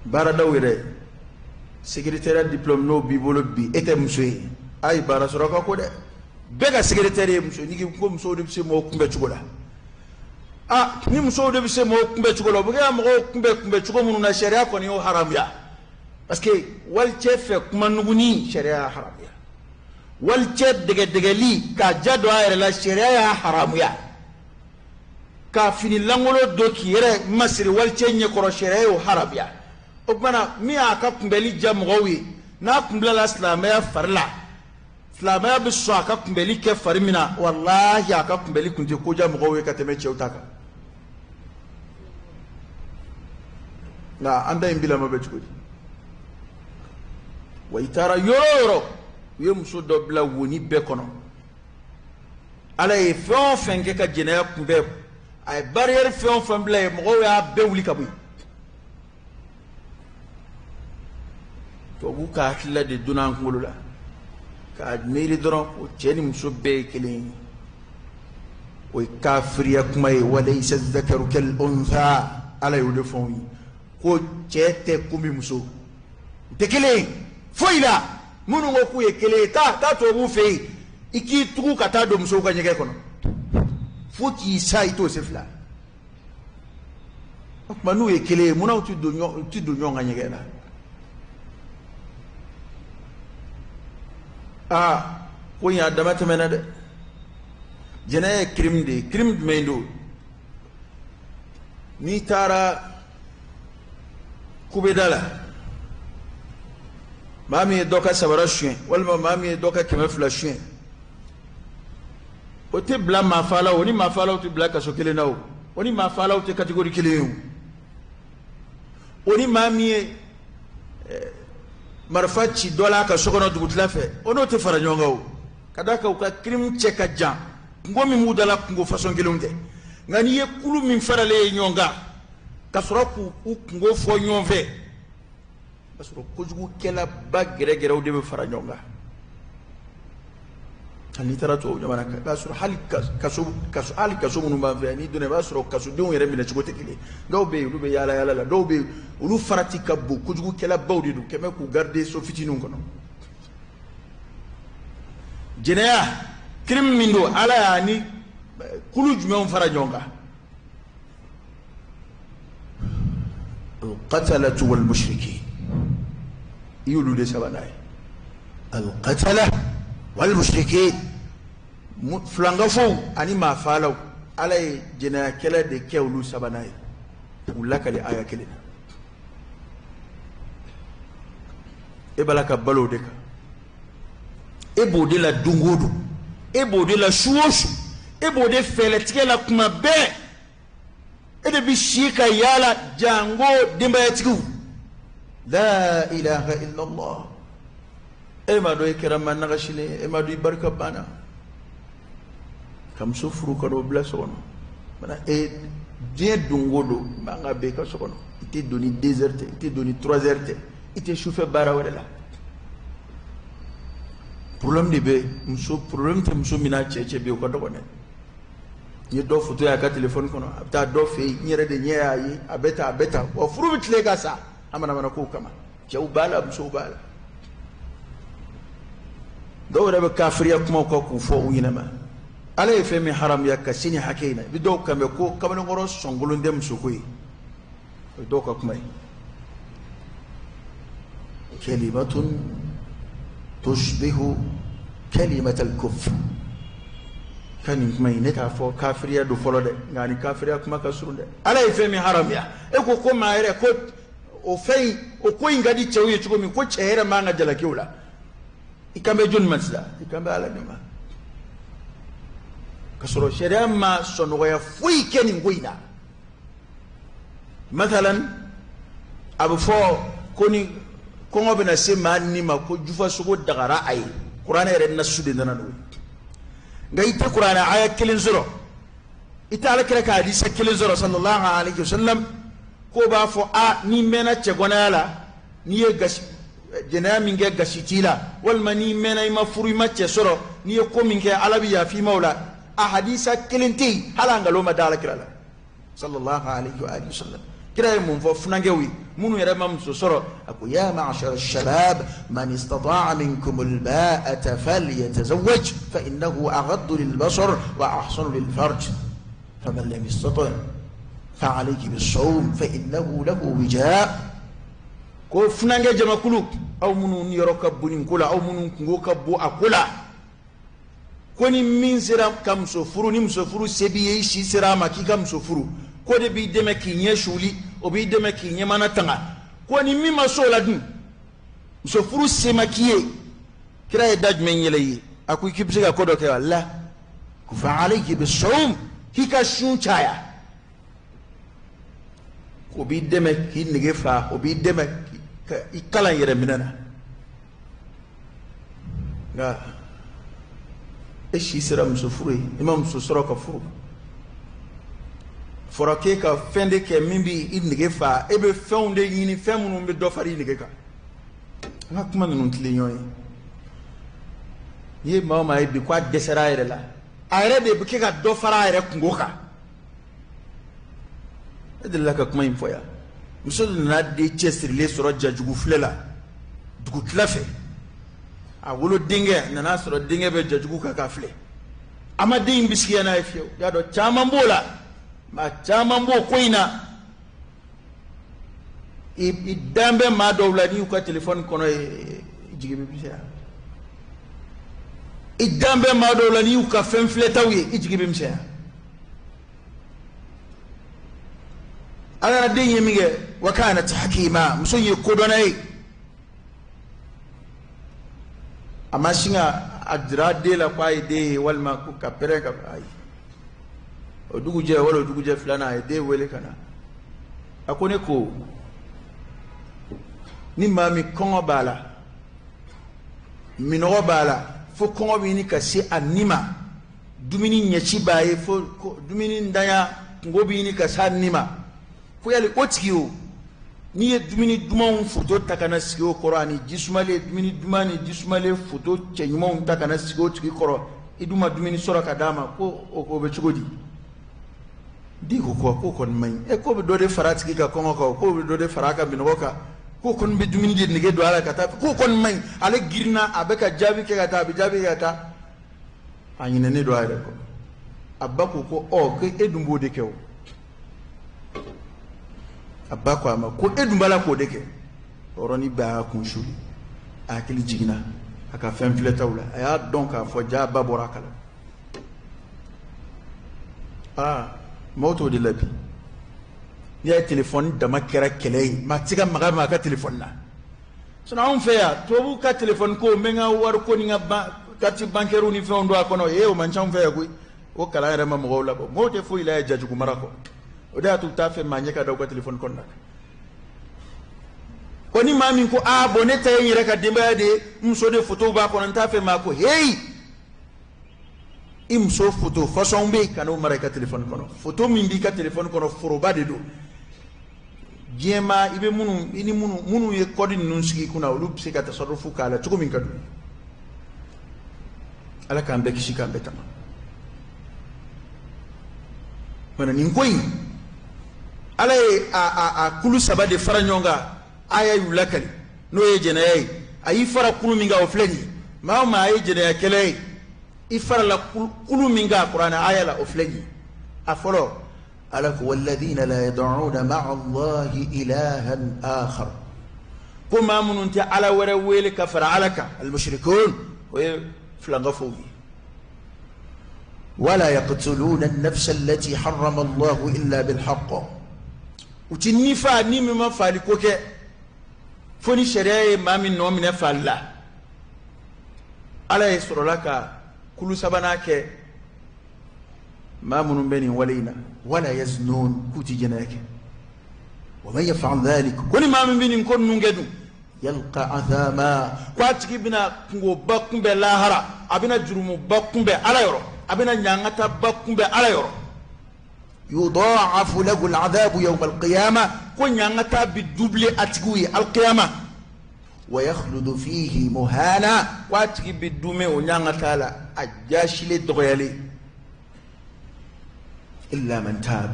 Baaradaw yɛrɛ, secrétaire diplôme n'o b'i bolo bi, e tɛ muso ye, a ye baara sɔrɔ ka ko dɛ. Bɛɛ ka secrétaire ye muso. N'i ko musow de bɛ se mɔgɔw kunbɛ cogo la, ah, ni musow de bɛ se mɔgɔw kunbɛ cogo la, u bɛ kɛ ka mɔgɔw kunbɛ cogo minnu na, sariya kɔni y'o haramuya. Parce que walicɛ fɛ kuma nuguni, sariya y'a haramuya. Walicɛ dɛgɛdɛgɛli k'a ja don a yɛrɛ la, sariya y'a haramuya. Ka fini lankolon don k'i yɛrɛ masiri walicɛ ɲɛkɔrɔ, sariya y'o haramuya. O tuma na, min y'a ka kunbɛli diya mɔgɔw ye, n'a kun bilala silamɛya fari la, silamɛya bɛ sɔn a ka kunbɛli kɛ fari min na, walahi, a ka kunbɛli kun tɛ ko diya mɔgɔw ye ka tɛmɛ cɛw ta kan. Nka an ta in bilama bɛ cogo di? Wa i taara yɔrɔ o yɔrɔ, u ye muso dɔ bila woni bɛɛ kɔnɔ. Ala ye fɛn o fɛn kɛ ka jɛnɛya kunbɛn, a ye barrière fɛn o fɛn bila yen, mɔgɔw y'a bɛɛ wuli ka bɔ yen. Tubabu ka hakilila de donna an kunkolo la k'a miiri dɔrɔn ko cɛ ni muso bɛɛ ye kelen ye. O ye kafiriya kuma ye. Walayisa zakaru kal unsa, Ala y'o de fɔ anw ye ko cɛ tɛ komi muso, u tɛ kelen ye foyi la. Minnu ko k'u ye kelen ye, taa taa tubabuw fɛ yen, i k'i tugu ka taa don musow ka ɲɛgɛn kɔnɔ fo k'i sa, i t'o se fila. O tuma n'u ye kelen ye, munna u tɛ don ɲɔgɔn ka ɲɛgɛn na? Aa, ko in y'a dama tɛmɛna dɛ. Jɛnɛya ye crime de ye. Crime jumɛn don? N'i taara kubeda la, maa min ye dɔ ka sabara suɲɛ walima maa min ye dɔ ka 200 suɲɛ, o tɛ bila maafaalaw, o ni maafaalaw tɛ bila kaso kelen na, o o ni maafaalaw tɛ catégorie kelen ye. O ni maa min ye marifa ci dɔ la a ka so kɔnɔ dugutila fɛ, o n'o tɛ fara ɲɔgɔn kan. O ka d'a kan u ka crime cɛ ka jan, kungo min b'u da la, kungo façon kelenw tɛ. Nka n'i ye kulu min faralen ye ɲɔgɔn kan ka sɔrɔ k'u kungo fɔ ɲɔgɔn fɛ, o b'a sɔrɔ kojugukɛlaba gɛrɛgɛrɛw de bɛ fara ɲɔgɔn kan. Hali n'i taara tubabu jamana kan, i b'a sɔrɔ hali kaso kaso hali kaso minnu b'an fɛ yan, n'i donna, i b'a sɔrɔ kasodenw yɛrɛ minɛ cogo tɛ kelen. Dɔw bɛ yen, olu bɛ yaala yaala la. Dɔw bɛ yen, olu farati ka bon, kojugukɛlabaw de don, kɛmɛ k'u garder so fitininw kɔnɔ. Jɛnɛya crime min don, Ala y'a ni kulu jumɛnw fara ɲɔgɔn kan? Alqatalatu wal mushrikin, i y'olu de sabanan ye. Alqatala wal mushrikin, filankafow ani maafaalaw, Ala ye jɛnɛyakɛla de kɛ olu sabanan ye k'u lakali aya kelen na. E b'a la ka balo o de kan, e b'o de la don o don, e b'o de la su o su, e b'o de fɛɛrɛtigɛ la kuma bɛɛ, e de bɛ si ka yaala jango denbayatigiw. La ilaha illallah. E m'a dɔn e kɛra maa nagasilen ye, e m'a dɔn i barika banna ka muso furu ka n'o bila so kɔnɔ. Mana e diɲɛ don o don mankan bɛ i ka so kɔnɔ, i tɛ don ni 2 heures tɛ, i tɛ don ni 3 heures tɛ, i tɛ sufɛ baara wɛrɛ la. Problème de bɛ muso, problème tɛ muso min n'a cɛ cɛ bi, o ka dɔgɔn dɛ. N ye dɔ photo ye a ka téléphone kɔnɔ, a bɛ taa dɔ fɛ yen, n yɛrɛ de ɲɛ y'a ye, a bɛ tan, a bɛ tan. Wa furu bɛ tile ka sa a manamana kow kama. Cɛw b'a la, musow b'a la. Dɔw yɛrɛ bɛ kafiriya kumaw kan k'u fɔ u ɲɛnama. Ala ye fɛn min haramuya ka se nin hakɛ in na, i bɛ dɔw kan mɛn ko kamalenkɔrɔ sɔnkolon tɛ musoko ye. O ye dɔw ka kuma ye. Kalimatun tushbihu kalimatal kufr. Ka nin kuma in, ne t'a fɔ kafiriya don fɔlɔ dɛ, nka ni kafiriya kuma ka surun dɛ. Ala ye fɛn min haramuya, e ko ko maa yɛrɛ ko o fɛn in, o ko in ka di cɛw ye cogo min, ko cɛ yɛrɛ man ka jalaki o la. I kan bɛ jɔni ma sisan? I kan bɛ Ala de ma. Ka sɔrɔ sariya ma sɔnɔgɔya foyi kɛ nin ko in na. Mathalan, a bɛ fɔ ko ni kɔngɔ bɛna se maa ni ma, ko jufasogo dagara a ye. Kuranɛ yɛrɛ nasu de nana n'o ye. Nka i tɛ kuranɛ aya kelen sɔrɔ, i tɛ Ala kira ka hadisa kelen sɔrɔ sallallahu alaihi wasallam k'o b'a fɔ a n'i mɛnna cɛgɔnaya la, n'i ye gasi jɛnɛya min kɛ gasi t'i la, walima n'i mɛnna i ma furu, i ma cɛ sɔrɔ, n'i ye ko min kɛ Ala bɛ yafa i ma o la. A hadisa kelen tɛ yen, hali a nkalon ma da Ala kira la sallallahu alaihi wa sallam. Kira ye mun fɔ funankɛw ye minnu yɛrɛ ma muso sɔrɔ? A ko ya ma'ashara shabab, man istata'a minkum al-ba'ata falyatazawwaj fa innahu aghaddu lil-basar wa ahsanu lil-farj, faman lam yastati' fa alayhi bis-sawm fa innahu lahu wija'. Ko funankɛ jamakulu, aw minnu niyɔrɔ ka bon nin ko la, aw minnu kungo ka bon a ko la, ko ni min sera ka muso furu, ni muso furu se b'i ye, i si sera a ma k'i ka muso furu, k'o de b'i dɛmɛ k'i ɲɛ suli, o b'i dɛmɛ k'i ɲɛmana tanga. Ko ni min ma s'o la dun, muso furu se ma k'i ye, kira ye da jumɛn yɛlɛ i ye? A ko k'i bɛ se ka ko dɔ kɛ wa? La, ko fa alayhi bis-sawm, k'i ka sun caya. O b'i dɛmɛ k'i nege fa, o b'i dɛmɛ ka i kalan yɛrɛ minɛ na. Nka e si sera muso furu ye, i ma muso sɔrɔ ka furu, fɔra k'e ka fɛn de kɛ min b'i nege fa, e bɛ fɛnw de ɲini, fɛn minnu bɛ dɔ fara i nege kan. An ka kuma ninnu tilen ɲɔgɔn ye. N'i ye maa o maa ye bi ko a dɛsɛra a yɛrɛ la, a yɛrɛ de bɛ kɛ ka dɔ fara a yɛrɛ kungo kan. E delila ka kuma in fɔ yan. Muso dɔ nana den cɛsirilen sɔrɔ jajugu filɛ la dugutila fɛ. A wolo denkɛ nana sɔrɔ denkɛ bɛ jajugu kan k'a filɛ. A ma den in bisigiya n'a ye fiyewu. Y'a dɔn caman b'o la, maa caman b'o ko in na. I dan bɛ maa dɔw la, n'i y'u ka telefɔni kɔnɔ ye, i jigi bɛ misɛnya. I dan bɛ maa dɔw la, n'i y'u ka fɛn filɛtaw ye, i jigi bɛ misɛnya. Ala den ye min kɛ, wa kanat hakima, muso in ye kodɔnna ye. A ma sin ka a jira den la k'a ye den ye, walima ko ka pɛrɛn ka ayi. O dugujɛ wala o dugujɛ filanan, a ye den wele ka na. A ko ne ko, ni maa min kɔngɔ b'a la, minɔgɔ b'a la, fo kɔngɔ bɛ ɲini ka se a ni ma, dumuni ɲɛci b'a ye, fo dumuni ntanya kungo bɛ ɲini ka se a ni ma, ko yali o tigi o, n'i ye dumuni dumanw foto ta ka na sigi o kɔrɔ, ani jisumalen, dumuni duman ni jisumalen foto cɛɲumanw ta ka na sigi o tigi kɔrɔ, i dun ma dumuni sɔrɔ ka d'a ma, ko o bɛ cogo di? Den ko ko k'o kɔni man ɲi. E k'o bɛ dɔ de fara a tigi ka kɔngɔ kan, k'o bɛ dɔ de fara a ka minɔgɔ kan, k'o kɔni bɛ dumuni de nege don a la ka taa, k'o kɔni man ɲi. Ale girinna, a bɛ ka jaabi kɛ ka taa, a bɛ jaabi kɛ ka taa, a ɲinɛnen don a yɛrɛ kɔ. A ba ko ko ɔ, ko e dun b'o de kɛ o. A ba ko a ma ko e dun b'a la k'o de kɛ. O yɔrɔnin bɛɛ a y'a kun suli, a hakili jiginna a ka fɛn filɛtaw la, a y'a dɔn k'a fɔ ja ba bɔra a kalama. Aa, maaw t'o de la bi. N'i y'a ye telefɔni dama kɛra kɛlɛ ye, maa tɛ se ka maga maa ka telefɔni na. Sinon anw fɛ yan, tubabuw ka telefɔni ko, n bɛ n ka wari ko ni n ka carte bancaire ni fɛnw don a kɔnɔ, ee o man ca anw fɛ yan koyi. O kalan yɛrɛ ma mɔgɔw labɔ. Mɔgɔw tɛ foyi la jajugu mara kɔ. O de y'a to u t'a fɛ maa ɲɛ ka da u ka telefɔni kɔnɔna kan. Ko ni maa min ko aa bɔn ne ta ye n yɛrɛ ka denbaya de ye, n muso de fotow b'a kɔnɔ, n t'a fɛ maa ko heyi, i muso foto façon bɛ yen, ka n'o mara i ka telefɔni kɔnɔ. Foto min b'i ka telefɔni kɔnɔ, foroba de don. Diɲɛ maa i bɛ minnu, i ni minnu, minnu ye kɔdi ninnu sigi i kunna, olu bɛ se ka tasarufu k'a la cogo min ka d'u ye. Ala k'an bɛɛ kisi, k'an bɛɛ tanga. Mana nin ko in, Ala ye a kulu saba de fara ɲɔgɔn kan, aya y'u lakali, n'o ye jɛnɛya ye. A y'i fara kulu min kan, o filɛ nin ye. Maa o maa ye jɛnɛyakɛla ye, i farala kulu min kan kuranɛ aya la, o filɛ nin ye. A fɔlɔ, Ala ko walladhina la yad'una ma'a Allahi ilahan akhar, ko maa minnu tɛ Ala wɛrɛ wele ka fara Ala kan, al-mushrikun, o ye filankafow ye. Wala yaqtuluna an-nafsa allati harrama Allahu illa bil-haqq, u ti ni fa ni min ma faali ko kɛ, fo ni sariya ye maa min nɔ minɛ faali la. Ala ye sɔrɔla ka kulu sabanan kɛ maa minnu bɛ nin wale in na, wala yaznun, k'u ti jɛnɛya kɛ. Wa man yaf'al dhalik, ko ni maa min bɛ nin ko ninnu kɛ dun, yalqa athama, ko a tigi bɛna kungoba kunbɛn lahara, a bɛna jurumuba kunbɛn Ala yɔrɔ, a bɛna ɲangataba kunbɛn Ala yɔrɔ. Yudha'afu lahu al'adhabu yawm al-qiyamah, ko ɲangata bɛ doubler a tigiw ye al-qiyamah. Wa yakhludu fihi muhana, ko a tigi bɛ dumɛ o ɲangata la, a jaasilen dɔgɔyalen. Illa man taab,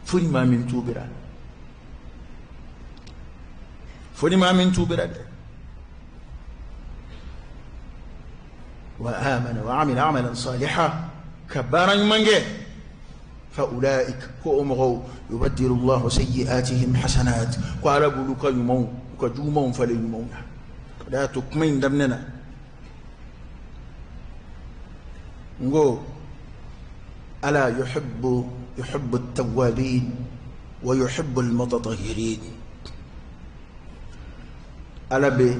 fo ni maa min tuubira, fo ni maa min tuubira dɛ. Wa amana wa amila amalan salihan, ka baara ɲuman kɛ. Fa ulaik, ko o mɔgɔw, yubaddilu Allahu sayyi'atihim hasanat, ko Ala b'olu ka ɲumanw, u ka jugumanw falen ɲumanw na. O de y'a to kuma in daminɛ na, n ko ala yuhibbu at-tawwabin wa yuhibbu al-mutatahhirin. Ala bɛ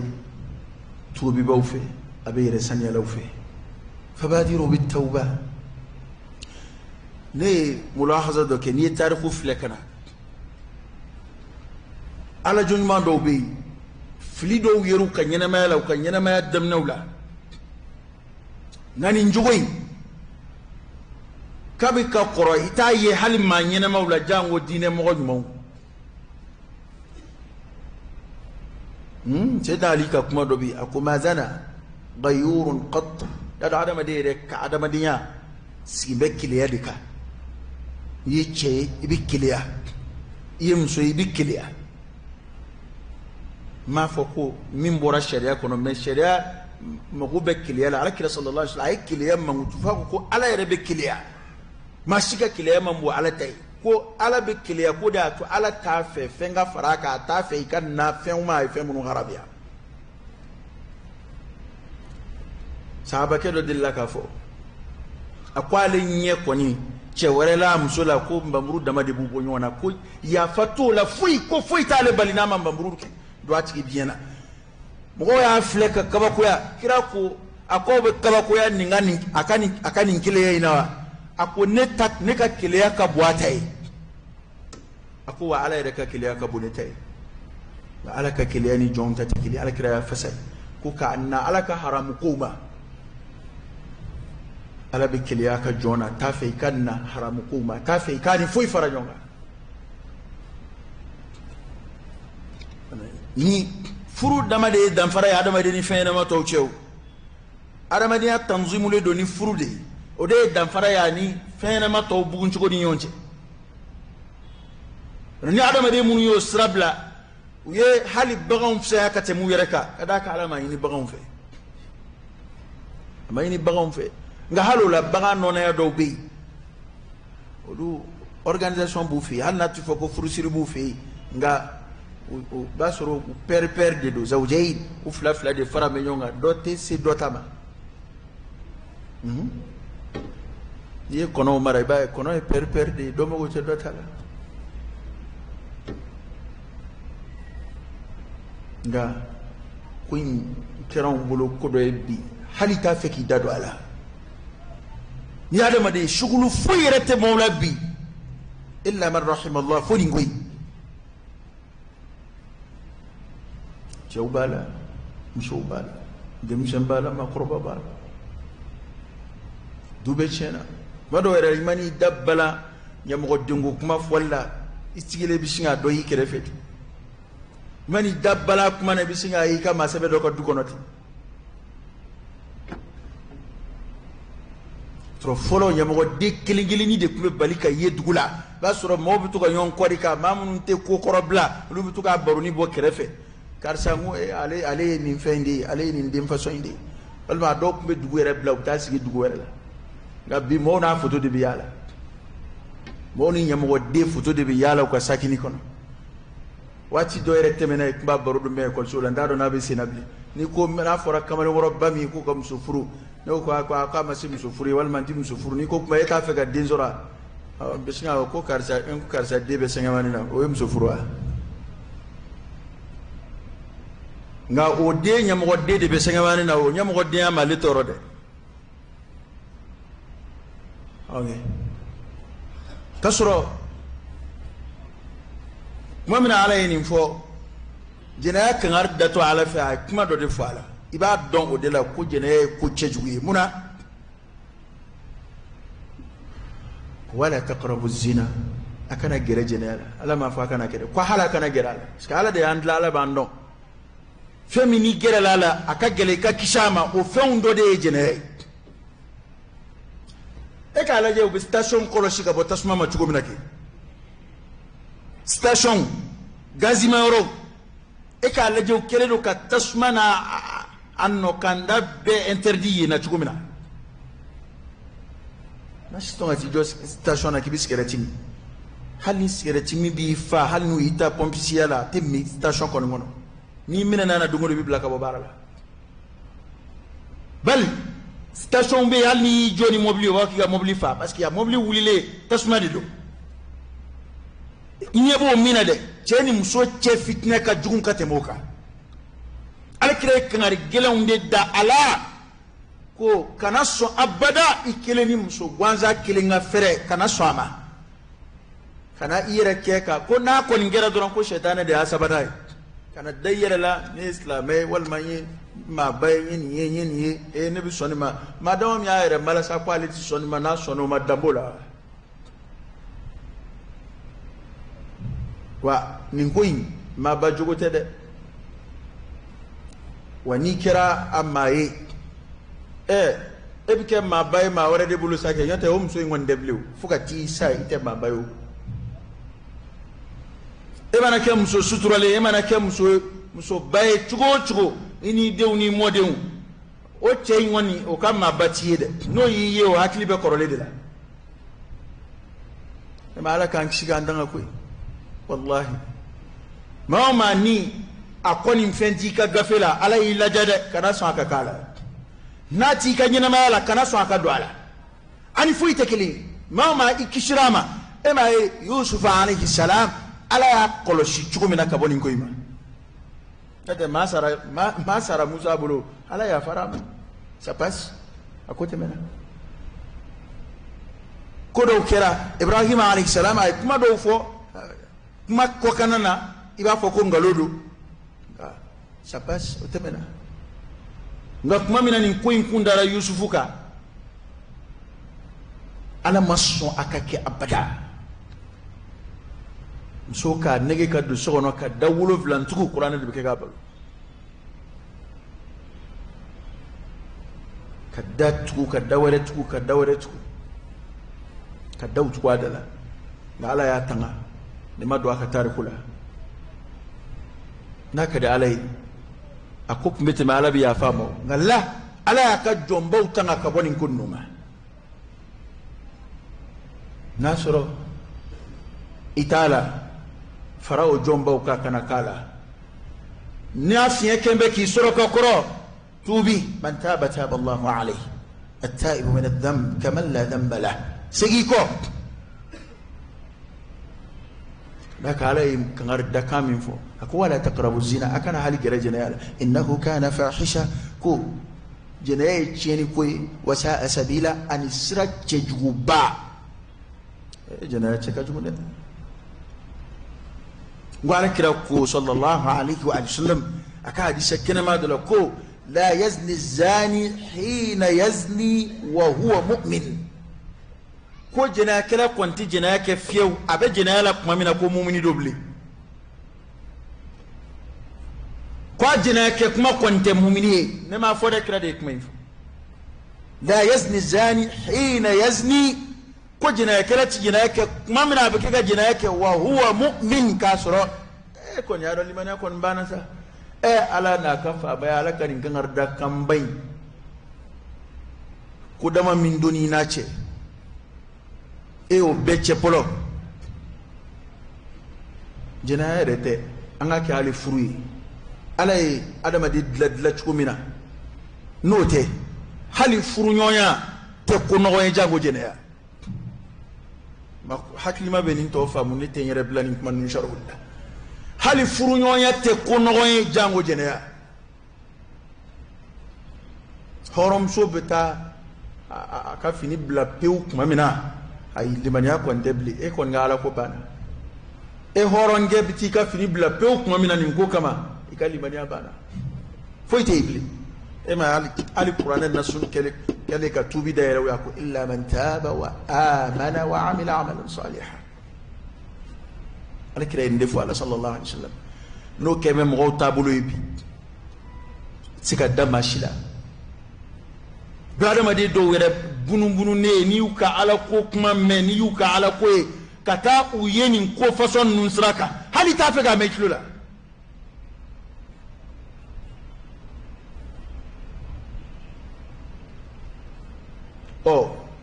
tuubibaw fɛ, a bɛ yɛrɛ saniyalaw fɛ. Fabadiru bit-tawba. Ne ye mulahaza dɔ kɛ, n'i ye tariku filɛ ka na, Ala jɔn ɲuman dɔw bɛ yen, fili dɔw yer'u ka ɲɛnamaya la, u ka ɲɛnamaya daminɛw la. Nka nin jogo in kabi ka kɔrɔ, i t'a ye hali maa ɲɛnamaw la, janko diinɛ mɔgɔ ɲumanw. Seyidina Ali ka kuma dɔ bɛ yen, a ko ma zana gayurun qat. Y'a dɔn adamaden yɛrɛ ka adamadenya sigi bɛ keleya de kan. I ye cɛ ye, i bɛ keleya, i ye muso ye, i bɛ keleya. N m'a fɔ ko min bɔra sariya kɔnɔ, mais sariya mago bɛ keleya la. Ala kira sallallahu alaihi wasallam a ye keleya mankutu f'a ko ko Ala yɛrɛ bɛ keleya. Maa si ka keleya man bon Ala ta ye. Ko Ala bɛ keleya ko de y'a to Ala t'a fɛ fɛn ka fara a kan, a t'a fɛ i ka na fɛnw ma a ye fɛn minnu haramuya. Sahabakɛ dɔ delila k'a fɔ, a ko ale ɲɛ kɔni cɛ wɛrɛ la a muso la, ko npanmuru dama de b'u bɔ ɲɔgɔn na, ko yafa t'o la foyi, ko foyi t'ale bali n'a ma npanmuru don a tigi biɲɛ na. Mɔgɔw y'a filɛ ka kabakoya. Kira ko, a ko aw bɛ kabakoya nin ka nin, a ka nin, a ka nin keleya in na wa? A ko ne ta, ne ka keleya ka bon a ta ye. A ko wa Ala yɛrɛ ka keleya ka bon ne ta ye. Nka Ala ka keleya ni jɔnw ta tɛ kelen. Ala kira y'a fasa ko k'a na Ala ka haramu kow ma. Ala bɛ keleya ka jɔn na, t'a fɛ i ka na haramu kow ma, t'a fɛ i k'a ni foyi fara ɲɔgɔn kan. Ni furu dama de ye danfara ye adamaden ni fɛn ɲɛnama tɔw cɛ o. Adamadenya tanzimulen don ni furu de ye, o de ye danfara ye a ni fɛn ɲɛnama tɔw buguncogo ni ɲɔgɔn cɛ. Ni adamaden minnu y'o sira bila, u ye hali baganw fisaya ka tɛmɛ u yɛrɛ kan, ka d'a kan Ala m'a ɲini baganw fɛ, a ma ɲini baganw fɛ. Nka hali o la, bagan nɔnaya dɔw bɛ yen, olu organisation b'u fɛ yen, hali n'a tɛ fɔ ko furusiri b'u fɛ yen, nka o b'a sɔrɔ u paire paire de don, zawjayi, u fila fila de fara bɛ ɲɔgɔn kan, dɔ tɛ se dɔ ta ma. N'i ye kɔnɔw mara, i b'a ye kɔnɔ ye paire paire de ye, dɔ mago tɛ dɔ ta la. Nka ko in kɛra anw bolo ko dɔ ye bi, hali t'a fɛ k'i da don a la. Ni adamaden sugulu foyi yɛrɛ tɛ maaw la bi, illa man rahimallah, fo nin ko in. Cɛw b'a la, musow b'a la, denmisɛn b'a la, maakɔrɔba b'a la, du bɛ tiɲɛna. Tuma dɔw yɛrɛ, i man'i da bala ɲɛmɔgɔdenko kuma fɔli la, i sigilen bɛ sin k'a dɔn i kɛrɛfɛ ten. I man'i da bala kuma na, i bɛ sin k'a ye i ka maa sɛbɛ dɔ ka du kɔnɔ ten. Sɔrɔ fɔlɔ, ɲɛmɔgɔden kelen kelenni de tun bɛ bali ka ye dugu la. I b'a sɔrɔ maaw bɛ to ka ɲɔgɔn kɔri kan, maa minnu tɛ ko kɔrɔ bila, olu bɛ to k'a baroni bɔ kɛrɛfɛ. Karisa, n ko ale ale ye nin fɛn in de ye, ale ye nin den fasɔn in de ye. Walima a dɔw tun bɛ dugu yɛrɛ bila, u bɛ taa sigi dugu wɛrɛ la. Nka bi, mɔgɔw n'a foto de bɛ yaala, mɔgɔw ni ɲɛmɔgɔden foto de bɛ yaala u ka sakini kɔnɔ. Waati dɔ yɛrɛ tɛmɛna, i tun b'a baro dun bɛ ekɔliso la, n t'a dɔn n'a bɛ sen na bilen. Ni ko n'a fɔra kamalenkɔrɔba min k'u ka muso furu, ne ko k'a ma se muso furu ye, walima n tɛ muso furu. N'i ko kuma e t'a fɛ ka den sɔrɔ, a bɛ sin k'a fɔ ko karisa, n ko karisa den bɛ sɛgɛnmani na, o ye muso furu wa? Nka o den ɲɛmɔgɔden de bɛ sɛgɛnmani na, o ɲɛmɔgɔdenya ma ale tɔɔrɔ dɛ. Ok, k'a sɔrɔ tuma min na Ala ye nin fɔ, jɛnɛya kangari datɔ Ala fɛ, a ye kuma dɔ de fɔ a la. I b'a dɔn o de la ko jɛnɛya ye ko cɛjugu ye. Mun na? Wala taqrabu zina, a kana gɛrɛ jɛnɛya la. Ala m'a fɔ a kana gɛrɛ, ko hali a kana gɛrɛ a la, parce que Ala de y'an dilan, Ala b'an dɔn. Fɛn min n'i gɛrɛla a la, a ka gɛlɛn i ka kisi a ma, o fɛnw dɔ de ye jɛnɛya ye. E k'a lajɛ, u bɛ station kɔlɔsi ka bɔ tasuma ma cogo min na kɛ, station gazima yɔrɔw, e k'a lajɛ, u kɛlen don ka tasuma n'a a nɔkanda bɛɛ interdit yen na cogo min na. N'a si tɔn ka t'i jɔ station na k'i bɛ sigɛrɛti min, hali ni sigɛrɛti min b'i fa, hali n'u y'i ta pɔmpisiya la, a tɛ min station kɔni kɔnɔ. N'i minɛna na, don o don i bɛ bila ka bɔ baara la. Bali station bɛ yen, hali n'i y'i jɔ ni mobili ye, u b'a fɔ k'i ka mobili fa, parce que a mobili wulilen tasuma de don. I ɲɛ b'o min na dɛ, cɛ ni muso cɛ fitinɛ ka jugu ka tɛmɛ o kan. Ala kira ye kangari gɛlɛnw de da a la ko kana sɔn abada i kelen ni muso gansan kelen ka fɛrɛ, kana sɔn a ma, kana i yɛrɛ kɛ ka ko n'a kɔni kɛra dɔrɔn ko sɛtanɛ de y'a sabanan ye. Kana da i yɛrɛ la, ne ye silamɛ ye walima n ye maaba ye, n ye nin ye, n ye nin ye, ee ne bɛ sɔn nin ma. Maa dama min y'a yɛrɛ malasa ko ale tɛ sɔn nin ma, n'a sɔnna o ma, dan b'o la. Wa nin ko in maaba jogo tɛ dɛ. Wa n'i kɛra a maa ye, e bɛ kɛ maaba ye maa wɛrɛ de bolo sa kɛ, n'o tɛ o muso in kɔni tɛ bilen o, fo ka t'i sa i tɛ maaba ye o. E mana kɛ muso suturalen, e mana kɛ musoba ye cogo o cogo, i n'i denw n'i mɔdenw, o cɛ in kɔni o ka maaba t'i ye dɛ. N'o y'i ye, o hakili bɛ kɔrɔlen de la. E ma Ala k'an kisi k'an danga koyi. Walahi, maa o maa ni a kɔni fɛn t'i ka gafe la, Ala y'i lajɛ dɛ, kana sɔn a ka k'a la. N'a t'i ka ɲɛnamaya la, kana sɔn a ka don a la. Ani foyi tɛ kelen ye. Maa o maa i kisira a ma, e m'a ye Yusufa alayhi salam, Ala y'a kɔlɔsi cogo min na ka bɔ nin ko in ma. N'o tɛ maa sara Musa bolo, Ala yafara a ma, ça passe, a ko tɛmɛna. Ko dɔw kɛra Ibrahima alayhi salam, a ye kuma dɔw fɔ, kuma kɔkanna na i b'a fɔ ko nkalon don, nka ça passe, o tɛmɛna. Nka tuma min na nin ko in kun dara Yusufu kan, Ala ma sɔn a ka kɛ abada. Muso k'a nege ka don so kɔnɔ ka da 7 tugu, kuranɛ de bɛ kɛ k'a balo. Ka da tugu, ka da wɛrɛ tugu, ka da wɛrɛ tugu, ka daw tugu a da la. Nka Ala y'a tanga, nin ma don a ka tariku la. N'a ka di Ala ye, a ko tun bɛ tɛmɛ, Ala bɛ yafa a ma. Nka la, Ala y'a ka jɔnbaw tanga ka bɔ nin ko ninnu ma. N'a sɔrɔ i t'a la, fara o jɔnbaw kan ka na k'a la. N'a fiɲɛ kɛn bɛ k'i sɔrɔ ka kɔrɔ, tuubi. Man taaba taaba Allahu alayhi, at-taibu min adh-dhanb kaman la dhanba lah. Segin i kɔ. N'a ka Ala ye kangari dakan min fɔ, a ko wala taqrabu zina, a kana hali gɛrɛ jɛnɛya la. Innahu kana fahisha, ko jɛnɛya ye tiɲɛni ko ye, wa sa'a sabila, ani sira cɛjuguba. Jɛnɛya cɛ ka jugu dɛ. N ko Ala kira ko sallallahu alayhi wa sallam, a ka hadisa kɛnɛma dɔ la ko la yazni zani hina yazni wa huwa mu'min. Ko jɛnɛyakɛla kɔni tɛ jɛnɛya kɛ fiyewu, a bɛ jɛnɛya la tuma min na ko mumini don bilen. Ko a jɛnɛya kɛ kuma kɔni tɛ mumini ye. Ne m'a fɔ dɛ, kira de ye kuma in fɔ. La yazni zani hina yazni, ko jɛnɛyakɛla tɛ jɛnɛya kɛ tuma min na a bɛ kɛ ka jɛnɛya kɛ, wa huwa mu'min, k'a sɔrɔ e kɔni y'a dɔn limaniya kɔni banna sa. Ala n'a ka faamaya, Ala ka nin kangari da kanba in, ko dama min donni n'a cɛ, e y'o bɛɛ cɛ fɔlɔ. Jɛnɛya yɛrɛ tɛ, an ka kɛ hali furu ye. Ala ye adamaden dilan dilan cogo min na, n'o tɛ hali furuɲɔgɔnya tɛ ko nɔgɔ ye, jango jɛnɛya. Hakilima bɛ nin tɔ faamu, ne tɛ n yɛrɛ bila nin kuma ninnu sariw la. Hali furuɲɔgɔnya tɛ ko nɔgɔ ye, jango jɛnɛya. Hɔrɔnmuso bɛ taa a ka fini bila pewu tuma min na, ayi, limaniya kɔni tɛ bilen, e kɔni ka Ala ko banna. E hɔrɔnkɛ bɛ t'i ka fini bila pewu tuma min na nin ko kama, i ka limaniya banna, foyi tɛ yen bilen. E ma hali kuranɛ nasun kɛlen ka tuubi da yɛrɛ, o y'a ko illa man taaba wa amana wa amila amalan salihan. Ala kira ye nin de fɔ, ala sallallahu alaihi wasallam. N'o kɛ bɛ mɔgɔw taabolo ye bi, i tɛ se ka da maa si la. Bi adamaden dɔw yɛrɛ bunubunu ne ye, n'i y'u ka Ala ko kuma mɛn, n'i y'u ka Ala ko ye, ka taa u ye nin ko fasɔn ninnu sira kan, hali i t'a fɛ k'a mɛn i tulo la.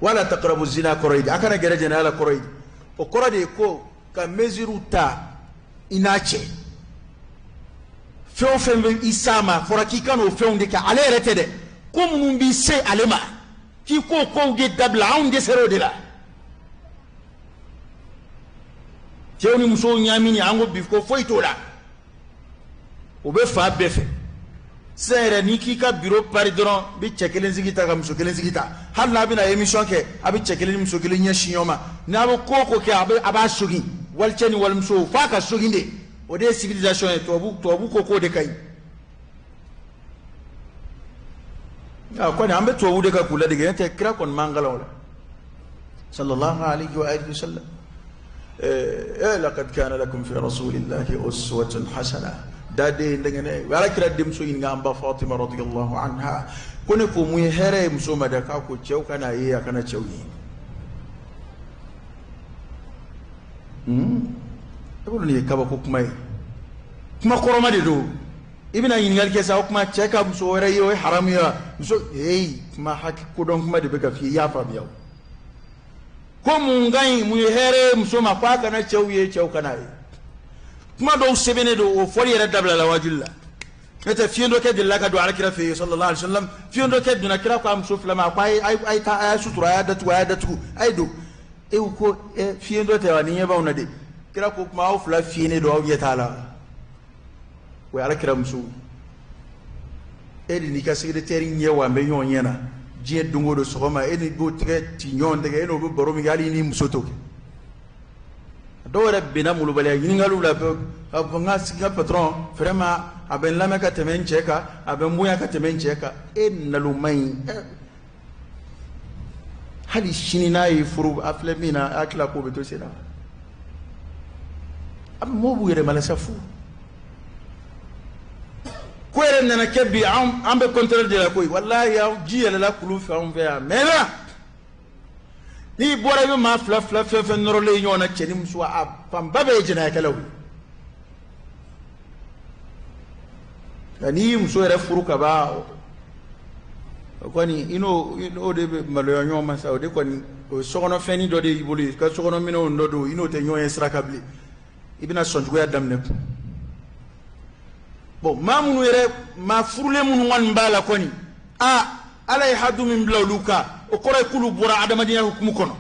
Wala taqrabu zina kɔrɔ ye di, a kana gɛrɛ jɛnɛya la kɔrɔ ye di. O kɔrɔ de ye ko ka mesure ta i n'a cɛ. Fɛn o fɛn bɛ i s'a ma, a fɔra k'i ka n'o fɛnw de kɛ, ale yɛrɛ tɛ dɛ. Ko minnu b'i se ale ma, k'i k'o kow de dabila, anw dɛsɛra o de la. Cɛw ni musow ɲaamini, an ko bi ko foyi t'o la, o bɛ fa bɛɛ fɛ. Sisan yɛrɛ n'i k'i ka biro pari dɔrɔn, i bɛ cɛ kelen sigi ta ka muso kelen sigi ta. Hali n'a bɛna émission kɛ, a bɛ cɛ kelen ni muso kelen ɲɛsin ɲɔgɔn ma. N'a bɛ ko o ko kɛ, a b'a sogin, walicɛ ni walimuso, f'a ka sogin de. O de ye civilisation ye. Tubabu ko k'o de ka ɲi. A kɔni, an bɛ tubabu de ka k'u ladege, n'o tɛ kira kɔni m'an kalan o la, sallallahu alayhi wa alihi wa sallam. Laqad kana lakum fi rasulillahi uswatun hasana. Daden dɛngɛnɛ, ala kira denmuso ɲininka, an ba Fatima radiyallahu anha, ko ne ko mun ye hɛrɛ ye muso ma dɛ? K'a ko cɛw kana ye, a kana cɛw ye. E bolo nin ye kabako kuma ye, kuma kɔrɔma de don. I bɛna ɲininkali kɛ sa, o kuma cɛ ka muso wɛrɛ ye, o ye haramu ye wa? Muso eyi, kuma hakɛ kodɔn kuma de bɛ ka f'i ye, i y'a faamuya o. Ko mun ka ɲi, mun ye hɛrɛ ye muso ma? Ko a kana cɛw ye, cɛw kana ye. Kuma dɔw sɛbɛnnen don, o fɔli yɛrɛ dabila la wajuli la. N'o tɛ, fiɲɛ dɔ kɛ delila ka don alakira fɛ yen, sallallahu alaihi wa sallam. Fiɲɛ dɔ kɛ donna, kira ko a muso fila ma, a ko a ye taa, a y'a sutura, a y'a datugu, a y'a datugu, a ye don. E ko fiɲɛ dɔ tɛ wa? Ni ɲɛ b'anw na de. Kira ko kuma, aw fila fiyennen don, aw ɲɛ t'a la. O ye alakira muso. E de n'i ka secrétaire ɲɛ wa n bɛ ɲɔgɔn ɲɛ na diɲɛ don o don sɔgɔma, e ni b'o tɛgɛ ci ɲɔgɔn tɛgɛ, e n'o bɛ baro min kɛ, hali ni muso t'o kɛ. Dɔw yɛrɛ benna molobaliya ɲininkaliw la ka fɔ n ka patron, vraiment, a bɛ n lamɛn ka tɛmɛ n cɛ kan, a bɛ n bonya ka tɛmɛ n cɛ kan. E naloma in, hali sini n'a ye furu, a filɛ min na, a tila k'o bɛ to sen na. A bɛ mɔgɔw b'u yɛrɛ malasa fu. Ko yɛrɛ nana kɛ bi, an bɛ contraire de la koyi. Walahi, ji yɛlɛla kulu fɛ anw fɛ yan, mɛnna. N'i bɔra, i bɛ maa fila fila fɛn fɛn nɔrɔlen ɲɔgɔn na, cɛ ni muso, a fanba bɛɛ ye jɛnɛyakɛlaw ye. Nka n'i y'i muso yɛrɛ furu ka ban, o kɔni, i n'o de bɛ maloya ɲɔgɔn ma sa. O de kɔni, o ye sokɔnɔfɛnnin dɔ de y'i bolo, i ka sokɔnɔminɛnw dɔ don, i n'o tɛ ɲɔgɔn ye sira kan bilen. I bɛna sɔnjuguya daminɛ kun. Bon, maa minnu yɛrɛ, maa furulen minnu kɔni b'a la kɔni, a ala ye hadu min bila olu kan, o kɔrɔ ye k'olu bɔra adamadenya hukumu kɔnɔ.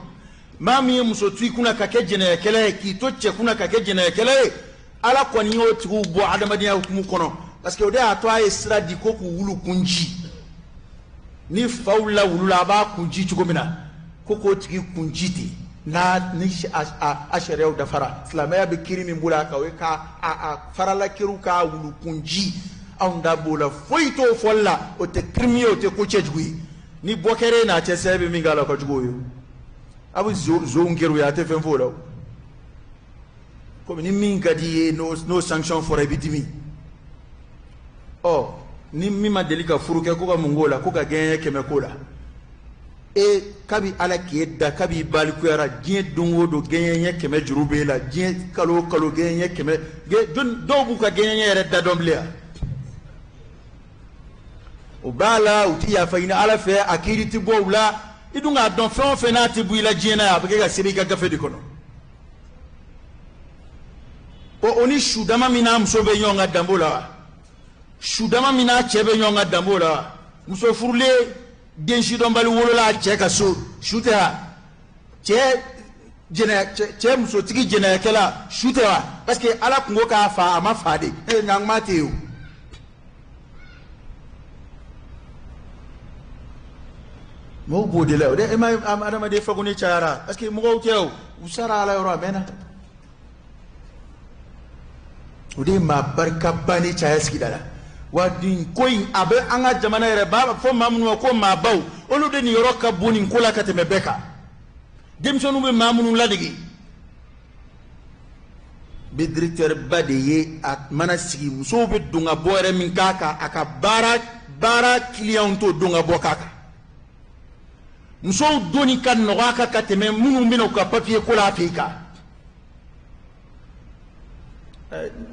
Maa min ye muso to i kunna ka kɛ jɛnɛyakɛla ye, k'i to cɛ kunna ka kɛ jɛnɛyakɛla ye, ala kɔni y'o tigiw bɔ adamadenya hukumu kɔnɔ, parce que o de y'a to a ye sira di ko k'u wulu kun ji. Ni faw la wulu la, a b'a kun ji cogo min na, ko k'o tigi kun ji ten. N'a ni a sariyaw dafara, silamɛya bɛ kiri min bolo a kan, o ye k'a a farala kiriw k'a wulu kun ji. Anw da b'o la, foyi t'o fɔli la. O tɛ crime ye, o tɛ ko cɛjugu ye. Ni bɔ kɛra e n'a cɛ, sɛ bɛ min k'a la, o ka jugu o ye. A bɛ zonw kɛr'u ye, a tɛ fɛn f'o la. Komi ni min ka di i ye, n'o sanction fɔra, i bɛ dimi. Ɔ, ni min ma deli ka furu kɛ, ko ka mun k'o la? Ko ka gɛɲɛ 100 k'o la. E kabi ala k'e da, kabi balikuyara, diɲɛ don o don gɛɲɛ 100 juru b'e la. Diɲɛ kalo o kalo gɛɲɛ 100. Dɔw b'u ka gɛɲɛ yɛrɛ da dɔn bilen yan. O b'a la, u ti yafa ɲini ala fɛ, a kiiri ti bɔ u la. I dun k'a dɔn, fɛn o fɛn n'a ti bɔ i la diɲɛ na, a bɛ kɛ ka sɛbɛn i ka gafe de kɔnɔ. O ni sudama min n'a muso bɛ ɲɔgɔn kan, dan b'o la wa? Sudama min n'a cɛ bɛ ɲɔgɔn kan, dan b'o la wa? Muso furulen, den sidɔnbali wolola a cɛ ka so, su tɛ wa? Cɛ jɛnɛ, cɛ musotigi jɛnɛyakɛla, su tɛ wa? Parce que ala kun ko k'a fa, a ma fa de. E ɲankuma tɛ yen o. Mɔgɔw b'o de la. O de e ma adamaden fagoni cayara, parce que mɔgɔw tɛ o, u sara ala yɔrɔ a mɛnna. O de ye maa barikaba ni caya sigida la wa. Nin ko in, a bɛ an ka jamana yɛrɛ b'a fɔ maa minnu ma ko maabaw, olu de nin yɔrɔ ka bon nin ko la ka tɛmɛ bɛɛ kan. Denmisɛnninw bɛ maa minnu ladege bɛ directeur ba de ye, a mana sigi, musow bɛ don ka bɔ yɛrɛ min k'a kan, a ka baara client t'o don ka bɔ k'a kan. Musow donni ka nɔgɔ a kan ka tɛmɛ minnu bɛna u ka papier ko la a fɛ yen kan.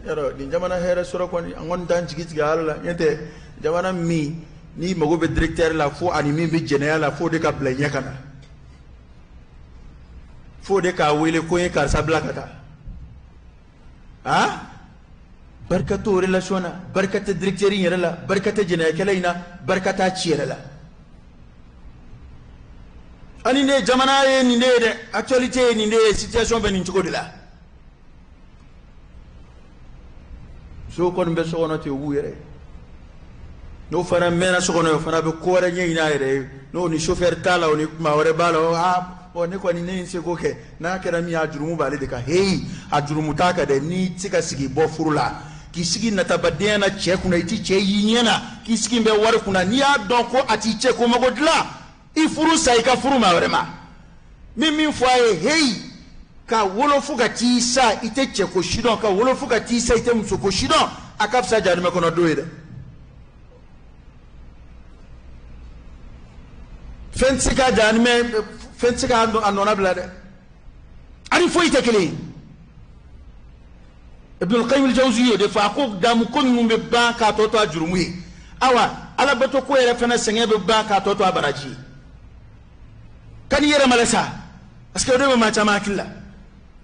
Yarɔ, nin jamana hɛrɛ sɔrɔ kɔni, an kɔni t'an jigi tigɛ ala la. Ɲɛ tɛ jamana min n'i mago bɛ directeur la, fo ani min bɛ jɛnɛya la, f'o de ka bila ɲɛ ka na, f'o de k'a wele ko n ye karisa bila ka taa. Ah, barika t'o relation na, barika tɛ directeur in yɛrɛ la, barika tɛ jɛnɛyakɛla in na, barika t'a ci yɛrɛ la. Ani ne jamana ye nin de ye dɛ, actualité ye nin de ye, situation bɛ nin cogo de la. Musow kɔni bɛ so kɔnɔ ten, u b'u yɛrɛ. N'o fana mɛnna so kɔnɔ, o fana bɛ ko wɛrɛ ɲɛɲini a yɛrɛ ye. N'o ni chauffeur t'a la, o ni maa wɛrɛ b'a la. Aa, Bon, ne kɔni ne ye n seko kɛ, n'a kɛra min ye, a jurumu b'ale de kan. Heyi, a jurumu t'a kan dɛ. N'i tɛ se ka sigi bɔ furu la, k'i sigi natabadenya na cɛ kunna, i ti cɛ y'i ɲɛ na, k'i sigi bɛ wari kunna, n'i y'a dɔn ko a t'i cɛ ko mago dilan, i furu sa, i ka furu maa wɛrɛ ma. N bɛ min fɔ a ye, heyi, ka wolo fo ka t'i sa i tɛ cɛ ko si dɔn, ka wolo fo ka t'i sa i tɛ muso ko si dɔn, a ka fisa jahanama kɔnɔ don ye dɛ. Fɛn tɛ se ka jahanama, fɛn tɛ se k'a nɔna bila dɛ, ani foyi tɛ kelen ye. Ibn al-Qayyim al-Jawzi y'o de fɔ, a ko damu ko ninnu bɛ ban k'a tɔ to a jurumu ye, awa alabato ko yɛrɛ fana sɛgɛn bɛ ban k'a tɔ to a baraji ye. Kan'i yɛrɛ malo sa, parce que o de bɛ maa caman hakili la.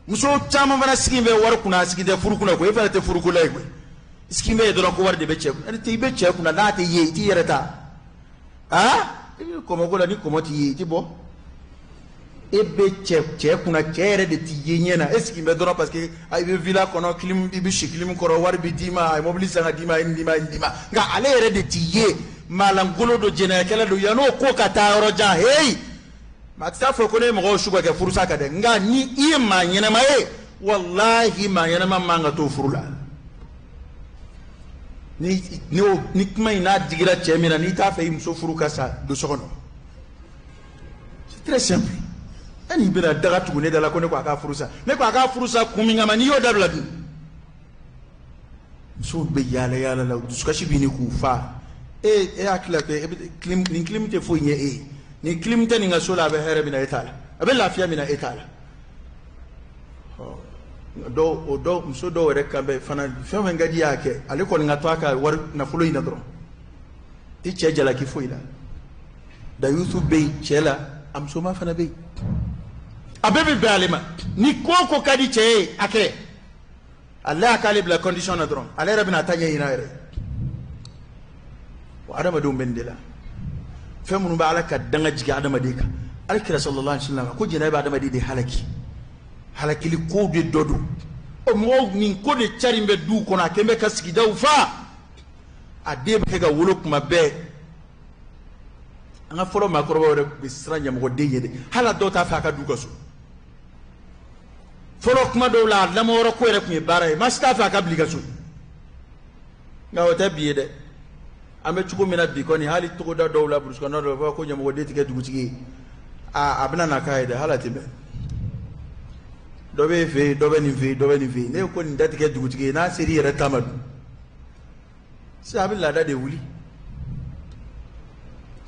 Muso caman fana sigi bɛ wari kunna, a sigi tɛ furu kunna koyi. E fana tɛ furuko la ye koyi, sigi bɛ yen dɔrɔn ko wari de bɛ cɛ kunna. I bɛ cɛ kunna, n'a tɛ ye, i t'i yɛrɛ ta. Aa, i bɛ kɔmɔko la, ni kɔmɔ t'i ye, i tɛ bɔ. E bɛ cɛ kunna, cɛ yɛrɛ de t'i ye ɲɛ na, e sigi bɛ dɔrɔn parce que i bɛ villa kɔnɔ, clim, i bɛ si clim kɔrɔ, wari bɛ d'i ma, a ye mobili san ka d'i ma, a ye nin d'i ma, a ye nin d'i ma, nka ale yɛrɛ de t'i ye. Maalankolon don, jɛnɛyakɛla don, yann'o ko ka taa yɔrɔ jan, heyi, maa tɛ taa fɔ ko ne ye mɔgɔw su ka kɛ furusa kan dɛ, nka ni i ye maa ɲɛnama ye, walahi maa ɲɛnama man ka to furu la. Ni kuma in n'a digira cɛ min na, n'i t'a fɛ i muso furu ka sa, don so kɔnɔ. C'est très simple. E n'i bɛna daga tugu ne da la ko ne ko a k'a furu sa, ne ko a k'a furu sa kun min kama, n'i y'o dabila dun? Musow bɛ yaala yaala la, dusukasi bɛ ɲini k'u fa. E hakili la ko nin clim tɛ foyi ɲɛ e ye, nin clim tɛ nin ka so la, a bɛ hɛrɛ min na e t'a la, a bɛ lafiya min na e t'a la. Dɔw o dɔw muso dɔw yɛrɛ kan bɛ fana, fɛn fɛn ka di y'a kɛ, ale kɔni ka to a ka wari nafolo in na dɔrɔn, i cɛ jalaki foyi la. Dayusu bɛ yen cɛ la, a musoma fana bɛ yen, a bɛɛ bɛ bɛn ale ma. Ni ko o ko ka di cɛ ye, a kɛ. Ale y'a k'ale bila condition na dɔrɔn, ale yɛrɛ bɛna a ta ɲɛɲini a yɛrɛ ye. Wa adamadenw bɛ nin de la, fɛn minnu bɛ Ala ka danga jigin adamaden kan. Ala kira sallallahu alaihi wasallam ko jɛnɛya bɛ adamaden de halaki, halakili ko de dɔ don. O mɔgɔw nin ko de cari bɛ duw kɔnɔ, a kɛn bɛ ka sigidaw fa, a den bɛ kɛ ka wolo kuma bɛɛ. An ka fɔlɔ maakɔrɔbaw yɛrɛ tun bɛ siran ɲɛmɔgɔden ye dɛ, hali a dɔw t'a fɛ a ka du ka so. Fɔlɔ kuma dɔw la, a lamɔyɔrɔ ko yɛrɛ tun ye baara ye, maa si t'a fɛ a ka bila i ka so. Nka o tɛ bi ye dɛ. An bɛ cogo min na bi kɔni, hali togoda dɔw la, burusi kɔnɔna dɔw la, ko ɲɛmɔgɔden tɛ kɛ dugutigi ye, aa, a bɛna na k'a ye dɛ, hali a tɛ mɛn. Dɔ bɛ e fɛ yen, dɔ bɛ nin fɛ yen, dɔ bɛ nin fɛ yen. Ne ko nin da tɛ kɛ dugutigi ye, n'a ser'i yɛrɛ ta ma dun, sisan a bɛ laada de wuli.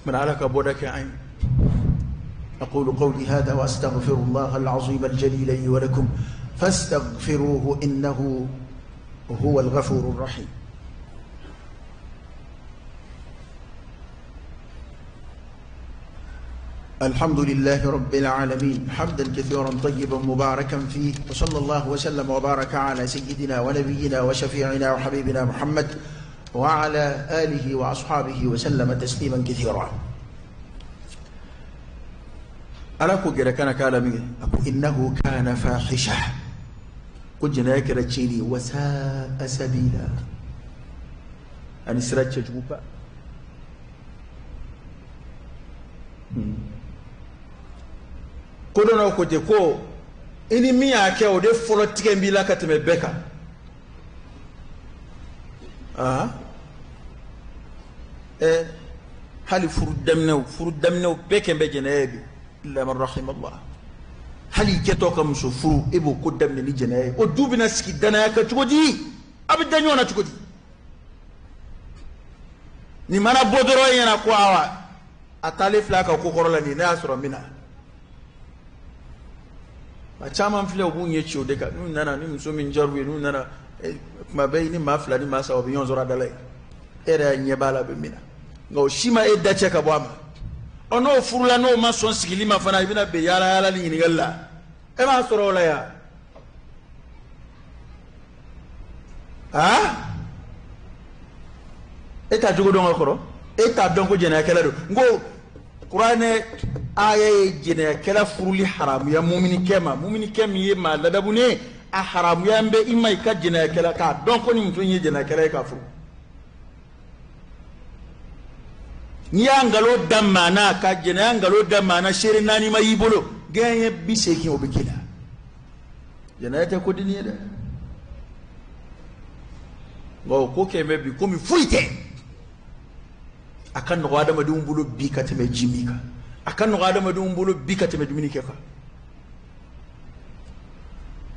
Mana Ala ka bɔda kɛ an ye. أقول قولي هذا وأستغفر الله العظيم الجليل لي ولكم فاستغفروه إنه هو الغفور الرحيم. الحمد لله رب العالمين، حمدا كثيرا طيبا مباركا فيه، وصلى الله وسلم وبارك على سيدنا ونبينا وشفيعنا وحبيبنا محمد وعلى آله وأصحابه وسلم تسليما كثيرا. Ala ko gɛrɛ kana k'a la min kɛ, a ko innahu kana fahisha, ko jɛnɛya kɛra tiɲɛni ye, wasaa sabila, ani sira cɛjuguba. Ko dɔ n'aw ko ten ko i ni min y'a kɛ, o de fɔlɔ tigɛ b'i la ka tɛmɛ bɛɛ kan. Aa, ɛ, hali furu daminɛw bɛɛ kɛn bɛ jɛnɛya ye bi, illa man rahimallah. Hali i kɛtɔ ka muso furu, e b'o ko daminɛ ni jɛnɛya ye, o du bɛna sigi danaya kan cogo di? A bɛ da ɲɔgɔn na cogo di? Nin mana bɔ dɔrɔn e ɲɛna ko awa, a taalen filɛ a ka ko kɔrɔ la nin, ne y'a sɔrɔ min na. Maa caman filɛ, u b'u ɲɛ ci o de kan. N'u nana ni muso min jar'u ye, n'u nana, kuma bɛɛ ni maa fila ni maa saba bɛ ɲɔgɔn sɔrɔ a da la yen, e yɛrɛ ɲɛ b'a la a bɛ min na, nka o si ma e da cɛ ka bɔ a ma. Ɔ, n'o furula, n'o ma sɔn sigili ma fana, i bɛna bɛn yaala yaala ni ɲininkali la, e m'a sɔrɔ o la yan. Aa, e t'a jogo dɔn ka kɔrɔ, e t'a dɔn ko jɛnɛyakɛla don. N ko kuranɛ aya ye jɛnɛyakɛla furuli haramuya muminikɛ ma. Muminikɛ min ye maa ladabunen, a haramuya bɛ i ma i ka jɛnɛyakɛla, k'a dɔn ko ni muso in ye jɛnɛyakɛla ye, k'a furu. N'i y'a nkalon da maa na, ka jɛnɛya nkalon da maa na, seere naani ma y'i bolo. Gɛɲɛ 80 o bɛ k'i la. Jɛnɛya tɛ ko dennin ye dɛ. Nka o ko kɛ bɛ bi komi foyi tɛ. A ka nɔgɔ adamadenw bolo bi ka tɛmɛ ji min kan. A ka nɔgɔ adamadenw bolo bi ka tɛmɛ dumuni kɛ kan.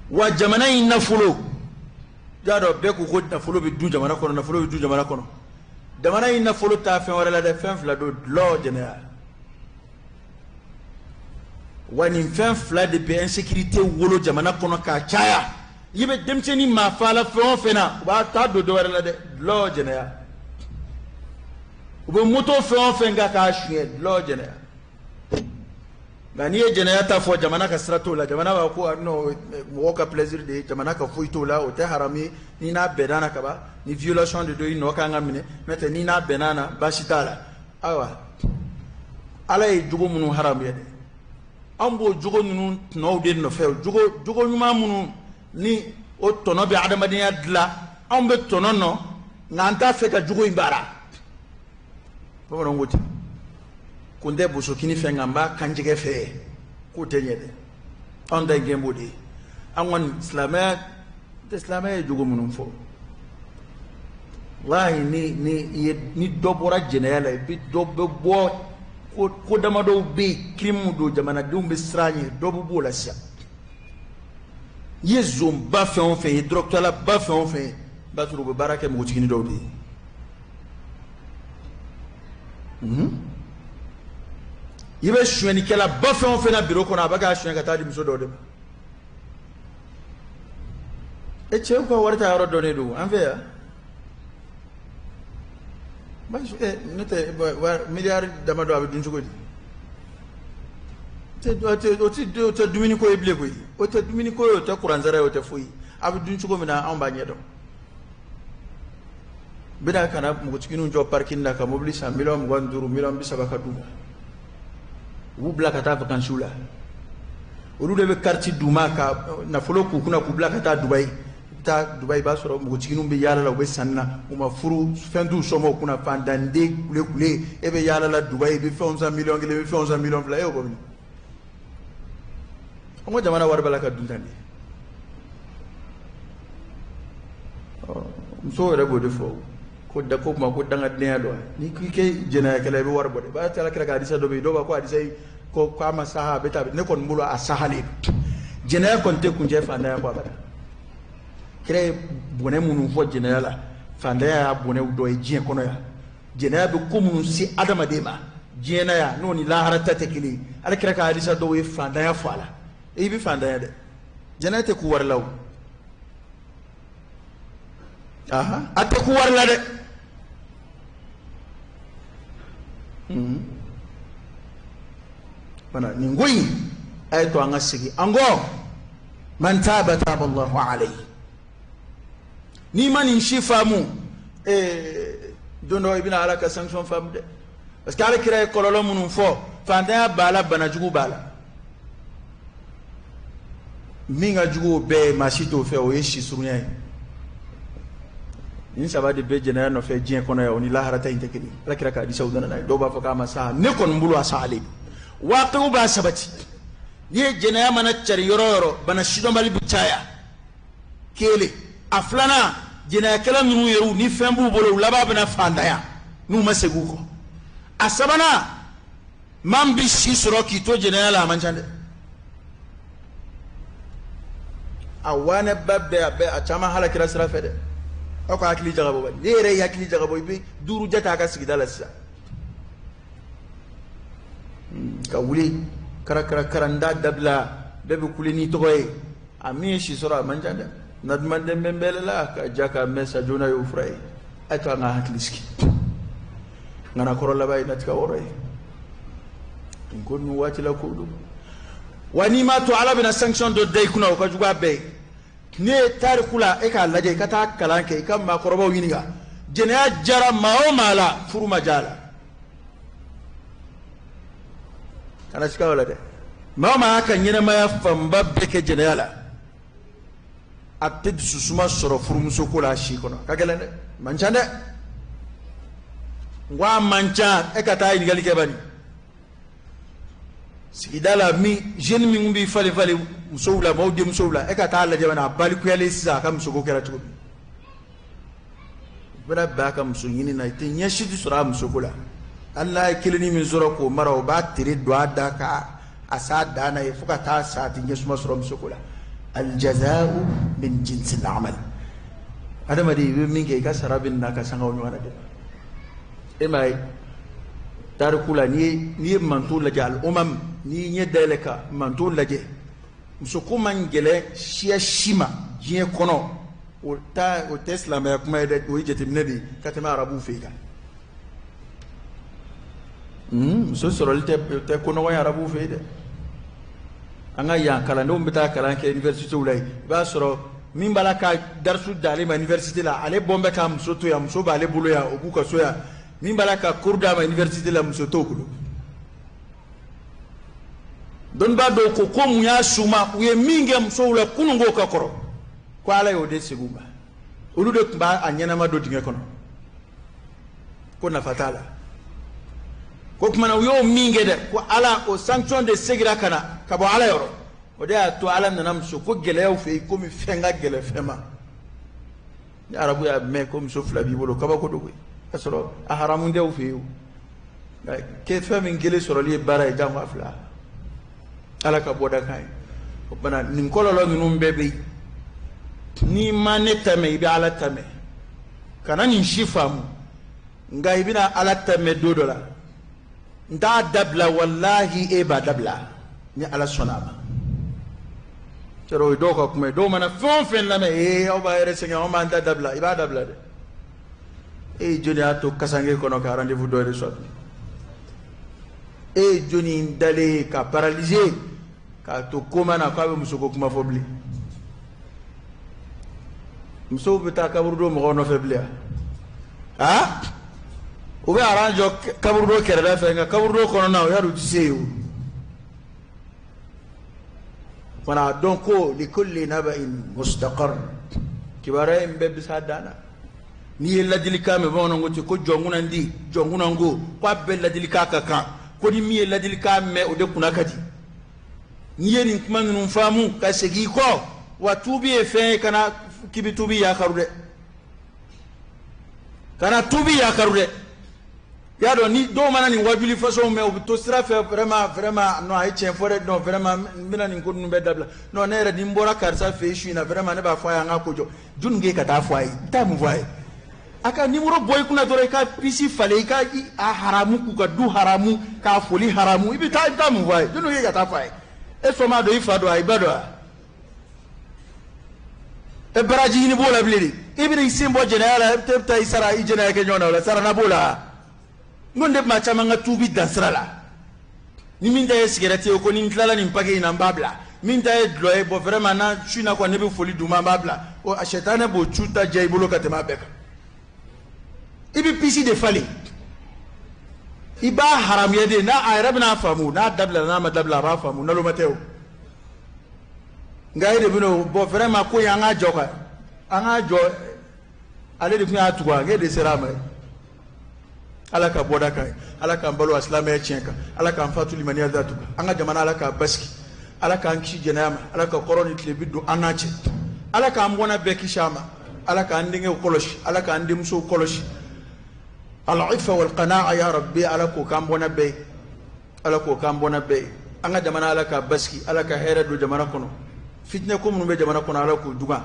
Wa jamana in nafolo, y'a dɔn bɛɛ ko ko nafolo bɛ dun jamana kɔnɔ, nafolo bɛ dun jamana kɔnɔ. Jamana in nafolo t'a fɛn wɛrɛ la dɛ, fɛn fila don, dɔlɔ, jɛnɛya. Wa nin fɛn fila de bɛ insécurité wolo jamana kɔnɔ k'a caya. I bɛ denmisɛnnin maa fa la fɛn o fɛn na, u b'a taa don dɔ wɛrɛ la dɛ, dɔlɔ, jɛnɛya. U bɛ moto fɛn o fɛn kan k'a suɲɛ, dɔlɔ, jɛnɛya. Nka n'i ye jɛnɛya ta fɔ, jamana ka sira t'o la. Jamana b'a ko non, mɔgɔw ka plaisir de ye, jamana ka foyi t'o la, o tɛ haramu ye. N'i n'a bɛnna na kaban, ni violation de don, i nɔ kan ka minɛ. N'o tɛ, n'i n'a bɛnna na, baasi t'a la. Ayiwa, Ala ye jogo minnu haramuya dɛ, an b'o jogo ninnu tɔnɔw de nɔfɛ. Jogo ɲuman minnu ni o tɔnɔ bɛ adamadenya dilan, anw bɛ tɔnɔ nɔ, nka an t'a fɛ ka jogo in baara. Bamananw ko ten ko n tɛ bosokini fɛ, nka n b'a kanjɛgɛ fɛ, k'o tɛ ɲɛ dɛ. Anw ta in gɛn b'o de ye. An kɔni silamɛya tɛ, silamɛya ye jogo minnu fɔ, walahi, ni dɔ bɔra jɛnɛya la, i bɛ dɔ bɛ bɔ ko damadɔw bɛ yen, crime don, jamanadenw bɛ siran ɲɛ, dɔ bɛ b'o la sisan. I ye zonba fɛn o fɛn ye, dɔrɔgutala fɛn o fɛn ye, i b'a sɔrɔ u bɛ baara kɛ npogotiginin dɔw de ye. I bɛ sonyɛlikɛla ba fɛn o fɛn na biro kɔnɔ, a bɛ k'a suɲɛ ka taa di muso dɔw de ma. E cɛw ka wari ta yɔrɔ dɔnnen don an fɛ yan. N'o tɛ, miliyari damadɔ a bɛ dun cogo di? O tɛ dumuni ko ye bilen koyi. O tɛ dumuni ko ye, o tɛ kuransara ye, o tɛ foyi. A bɛ dun cogo min na, anw b'a ɲɛdɔn. Bɛna ka na npogotigininw jɔ parking na ka mobili san miliyɔn 25, miliyɔn 30 ka d'u ma. U b'u bila ka taa vacances la. Olu de bɛ carte d'u ma ka nafolo k'u kunna k'u bila ka taa Dubayi. I bɛ taa Dubayi, i b'a sɔrɔ npogotigininw bɛ yaala la, u bɛ sanni na, u ma furu, fɛn t'u somɔgɔw kunna, fantanden kule kule. E bɛ yaala la Dubayi, i bɛ fɛnw san miliyɔn 1, i bɛ fɛnw san miliyɔn 2, e y'o bɔ min? An ko jamana wari b'a la ka dun tan de. Musow yɛrɛ b'o de fɔ ko da ko kuma ko dangadenya don. N'i k'i kɛ jɛnɛyakɛla, i bɛ wari bɔ dɛ. B'a ala kira ka hadisa dɔ bɛ yen, dɔw b'a ko hadisa in ko k'a ma saha, a bɛ taa. Ne kɔni bolo, a sahalen don. Jɛnɛya kɔni tɛ kuncɛ fantanya kɔ abada. Kira ye bɔnɛ minnu fɔ jɛnɛya la, fantanya y'a bɔnɛw dɔ ye diɲɛ kɔnɔ yan. Jɛnɛya bɛ ko minnu se adamaden ma diɲɛ na yan, n'o ni lahara ta tɛ kelen ye, ala kira ka hadisa dɔw ye fantanya fɔ a la. I bɛ fantanya dɛ. Jɛnɛya tɛ ku wari la o. A tɛ ku wari la dɛ. Voilà, nin ko in, a ye to an ka segin an kɔ. Man taaba taaba Allahu alayhi. N'i ma nin si faamu, don dɔ i bɛna Ala ka sanction faamu dɛ, parce que Ala kira ye kɔlɔlɔ minnu fɔ, fantanya b'a la, banajugu b'a la. Min ka jugu o bɛɛ ye, maa si t'o fɛ, o ye si surunya ye. Nin saba de bɛ jɛnɛya nɔfɛ diɲɛ kɔnɔ yan, o ni lahara ta in tɛ kelen. Ala kira ka hadisaw nana n'a ye. Dɔw b'a fɔ k'a ma sa, ne kɔni bolo a sahalen don. Waaqiw b'a sabati. N'i ye jɛnɛya mana cari yɔrɔ o yɔrɔ, bana sidɔnbali bɛ caya. Kelen a filanan, jɛnɛyakɛla ninnu yɛrɛw, ni fɛn b'u bolo, u laban bɛna fantanya n'u ma segin u kɔ. A sabanan, maa min bɛ si sɔrɔ k'i to jɛnɛya la, a man ca dɛ. A wanɛba bɛɛ, a bɛɛ, a caman halakira sira fɛ dɛ. Aw ka hakili jagabɔ bani. Ne yɛrɛ ye hakili jagabɔ, i bɛ duuru jate a ka sigida la sisan. Ka wuli karakara karanda dabila, bɛɛ bɛ kule n'i tɔgɔ ye. A min ye si sɔrɔ, a man ca dɛ. Na duman den bɛ bɛɛ la ka ja ka mɛn sa joona y'o fura ye. A ye to an ka hakili sigi. Ŋana kɔrɔ laban ye natigɛ wɔɔrɔ ye. Nin ko ninnu waati la ko don. Wa n'i m'a to, Ala bɛna sanction dɔ da i kunna, o ka jugu a bɛɛ ye. N'i ye tariku la, e k'a lajɛ, i ka taa kalan kɛ, i ka maakɔrɔbaw ɲininka. Jɛnɛya jara maa o maa la, furu ma diya a la. Kana sika o la dɛ. Maa o maa y'a ka ɲɛnɛmaya fanba bɛɛ kɛ jɛnɛya la, a tɛ dususuma sɔrɔ furumuso ko la a si kɔnɔ. A ka gɛlɛn dɛ, man ca dɛ. N ko a man ca, e ka taa ɲininkali kɛ bani. Sigida la min jeune min b'i falen falen musow la, maaw denmusow la, e ka taa lajɛ bana a balikuyalen sisan, a ka musoko kɛra cogo min. I bɛna bɛn a ka muso ɲini na, i tɛ ɲɛ si tɛ sɔrɔ a musoko la. Hali n'a ye kelenni min sɔrɔ k'o mara, o b'a tere don a da ka a s'a dan na ye fo ka taa sa, a tɛ ɲɛsuma sɔrɔ musoko la. Aljazau min jinsil amal. Adamaden, i bɛ min kɛ, i ka sara bɛ na ka sanga o ɲɔgɔn na de. E m'a ye tariku la, n'i ye manto lajɛ, al umam, n'i y'i ɲɛ dayɛlɛ ka manto lajɛ, musoko man gɛlɛn siya si ma diɲɛ kɔnɔ. O ta, o tɛ silamɛya kuma ye dɛ, o ye jateminɛ de ye ka tɛmɛ arabuw fɛ yen kan. Muso sɔrɔli tɛ ko nɔgɔ ye arabuw fɛ yen dɛ. An ka yan kalandenw bɛ taa kalan kɛ université la yen, i b'a sɔrɔ min b'a la ka darisu d'ale ma université la, ale bɔn bɛ ka muso to yan, muso b'ale bolo yan, o b'u ka so yan. Min b'a la ka cours d'a ma université la, muso t'o bolo. Dɔnnibaa dɔw ko ko mun y'a suma u ye min kɛ musow la kunun ko ka kɔrɔ, ko Ala y'o de segin u ma. Olu de tun b'a ɲɛnama don dingɛ kɔnɔ ko nafa t'a la. Ko kumana u y'o min kɛ dɛ, ko Ala o sanction de segira ka na ka bɔ Ala yɔrɔ. O de y'a to Ala nana muso ko gɛlɛyaw fɛ yen komi fɛn ka gɛlɛ fɛn ma. Ni arabu y'a mɛn ko muso fila b'i bolo, kabako do koyi, ka sɔrɔ a haramu tɛ u fɛ yen. O kɛ fɛn min kelen sɔrɔli ye baara ye, jango a fila. Ala ka bɔda kan ye. O kumana nin kɔlɔlɔ ninnu bɛɛ bɛ yen. N'i ma ne ta mɛn, i bɛ Ala ta mɛn. Kana nin si faamu, nka i bɛna Ala ta mɛn don dɔ la. N t'a dabila, walahi, e b'a dabila ni Ala sɔnna a ma. Cɛrɛ, o ye dɔw ka kuma ye. Dɔw mana fɛn o fɛn lamɛn, ee, aw b'a yɛrɛ sɛgɛn, anw b'an ta dabila. I b'a dabila dɛ. E ye jɔnni y'a to kasange kɔnɔ ka rendez-vous dɔ yɛrɛ sɔrɔ? E ye jɔnni dalen ka paralyser k'a to coma na k'a bɛ musoko kuma fɔ bilen? Musow bɛ taa kaburudo mɔgɔw nɔfɛ bilen wa? U bɛ aran jɔ kaburudo kɛrɛda fɛ, nka kaburudo kɔnɔna o y'a dɔn u tɛ se yen. O fana dɔn ko likulli naba'in mustaqar, kibaruya in bɛɛ bɛ s'a dan na. N'i ye ladilikan mɛn, bamananw ko ten ko jɔnkunna di jɔnkunna ko k'a bɛɛ ladilikan ka kan, ko ni min ye ladilikan mɛn, o de kunna ka di. N'i ye nin kuma ninnu faamu ka segin i kɔ, wa tuubi ye fɛn ye, kana k'i bɛ tuubi yakaru dɛ, kana tuubi yakaru dɛ. I y'a dɔn, ni dɔw mana nin wajuli façon mɛn, u bɛ to sira fɛ. Vraiment, vraiment, non, a ye tiɲɛ fɔ dɛ. Non, vraiment, n bɛna nin ko ninnu bɛɛ dabila. Non, ne yɛrɛ, ni n bɔra karisa fɛ yen su in na, vraiment, ne b'a fɔ a ye an ka ko jɔ. Jɔnni k'e ka taa fɔ a ye? I taa mun fɔ a ye? A ka numéro bɔ i kunna dɔrɔn, i ka puce falen, i ka a haramu, k'u ka du haramu, k'a foli haramu. I bɛ taa, i bɛ taa mun fɔ a ye? Jɔnni k'e ka taa fɔ a ye? E sɔn dɔn, i fa dɔn, a i ba dɔn wa? E baraji ɲini b'o la bilen de. I bɛna i sen bɔ jɛnɛya la, e bɛ taa i sara i jɛnɛya kɛ ɲɔgɔn na, o la sarana b'o la. N ko de maa caman ka tuubi dan sira la. Ni min ta ye sigɛrɛti ye, ko ni n tilala nin paquet in na, n b'a bila. Min ta ye dulɔ ye, bon, vraiment, na su in na kɔni, ne bɛ foli d'u ma, n b'a bila. O sɛtanɛ b'o cu ta diya i bolo ka tɛmɛ a bɛɛ kan. I bɛ puce de falen, i b'a haramuya de. N'a a yɛrɛ bɛna faamu, n'a dabila, n'a ma dabila, a b'a faamu. Naloma tɛ o, nka e de bɛna o bɔn. Vraiment, ko in, an k'a jɔ ka an k'a jɔ. Ale de tun y'a tugu, a e de sera a ma ye. Ala ka bɔda kan ye. Ala k'an balo a silamɛya tiɲɛ kan. Ala k'an fatu limaniya datugu. An ka jamana, Ala k'a basigi. Ala k'an kisi jɛnɛya ma. Ala ka kɔrɔ ni tile bi don an n'a cɛ. Ala k'an bɔnna bɛɛ kisi a ma. Ala k'an denkɛw kɔlɔsi, Ala k'an denmusow kɔlɔsi. Al-ifa wal qana'a ya rabbi, Ala k'o k'an bɔnna bɛɛ ye. Ala k'o k'an bɔnna bɛɛ ye. An ka jamana, Ala k'a basigi. Ala ka hɛrɛ don jamana kɔnɔ. Fitinɛ ko minnu bɛ jamana kɔnɔ, Ala k'u duga.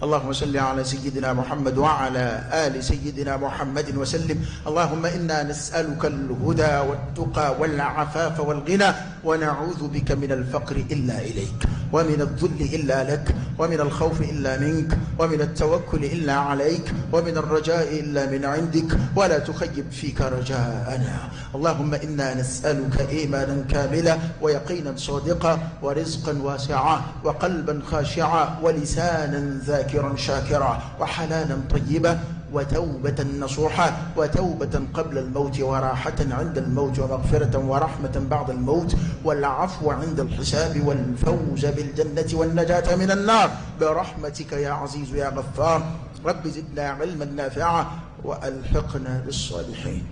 اللهم صل على سيدنا محمد وعلى آل سيدنا محمد وسلم. اللهم إنا نسألك الهدى والتقى والعفاف والغنى، ونعوذ بك من الفقر إلا إليك، ومن الذل إلا لك، ومن الخوف إلا منك، ومن التوكل إلا عليك، ومن الرجاء إلا من عندك، ولا تخيب فيك رجاءنا. اللهم إنا نسألك إيمانا كاملا، ويقينا صادقا، ورزقا واسعا، وقلبا خاشعا، ولسانا ذاكرا شاكرا، وحلالا طيبا، وتوبة نصوحا، وتوبة قبل الموت، وراحة عند الموت، ومغفرة ورحمة بعد الموت، والعفو عند الحساب، والفوز بالجنة والنجاة من النار، برحمتك يا عزيز يا غفار. رب زدنا علما نافعا وألحقنا بالصالحين.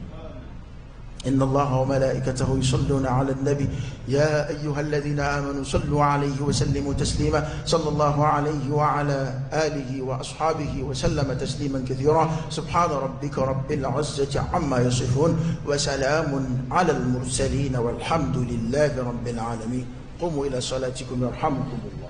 إن الله وملائكته يصلون على النبي يا أيها الذين آمنوا صلوا عليه وسلموا تسليما. صلى الله عليه وعلى آله وأصحابه وسلم تسليما كثيرا. سبحان ربك رب العزة عما يصفون، وسلام على المرسلين، والحمد لله رب العالمين. قوموا إلى صلاتكم يرحمكم الله.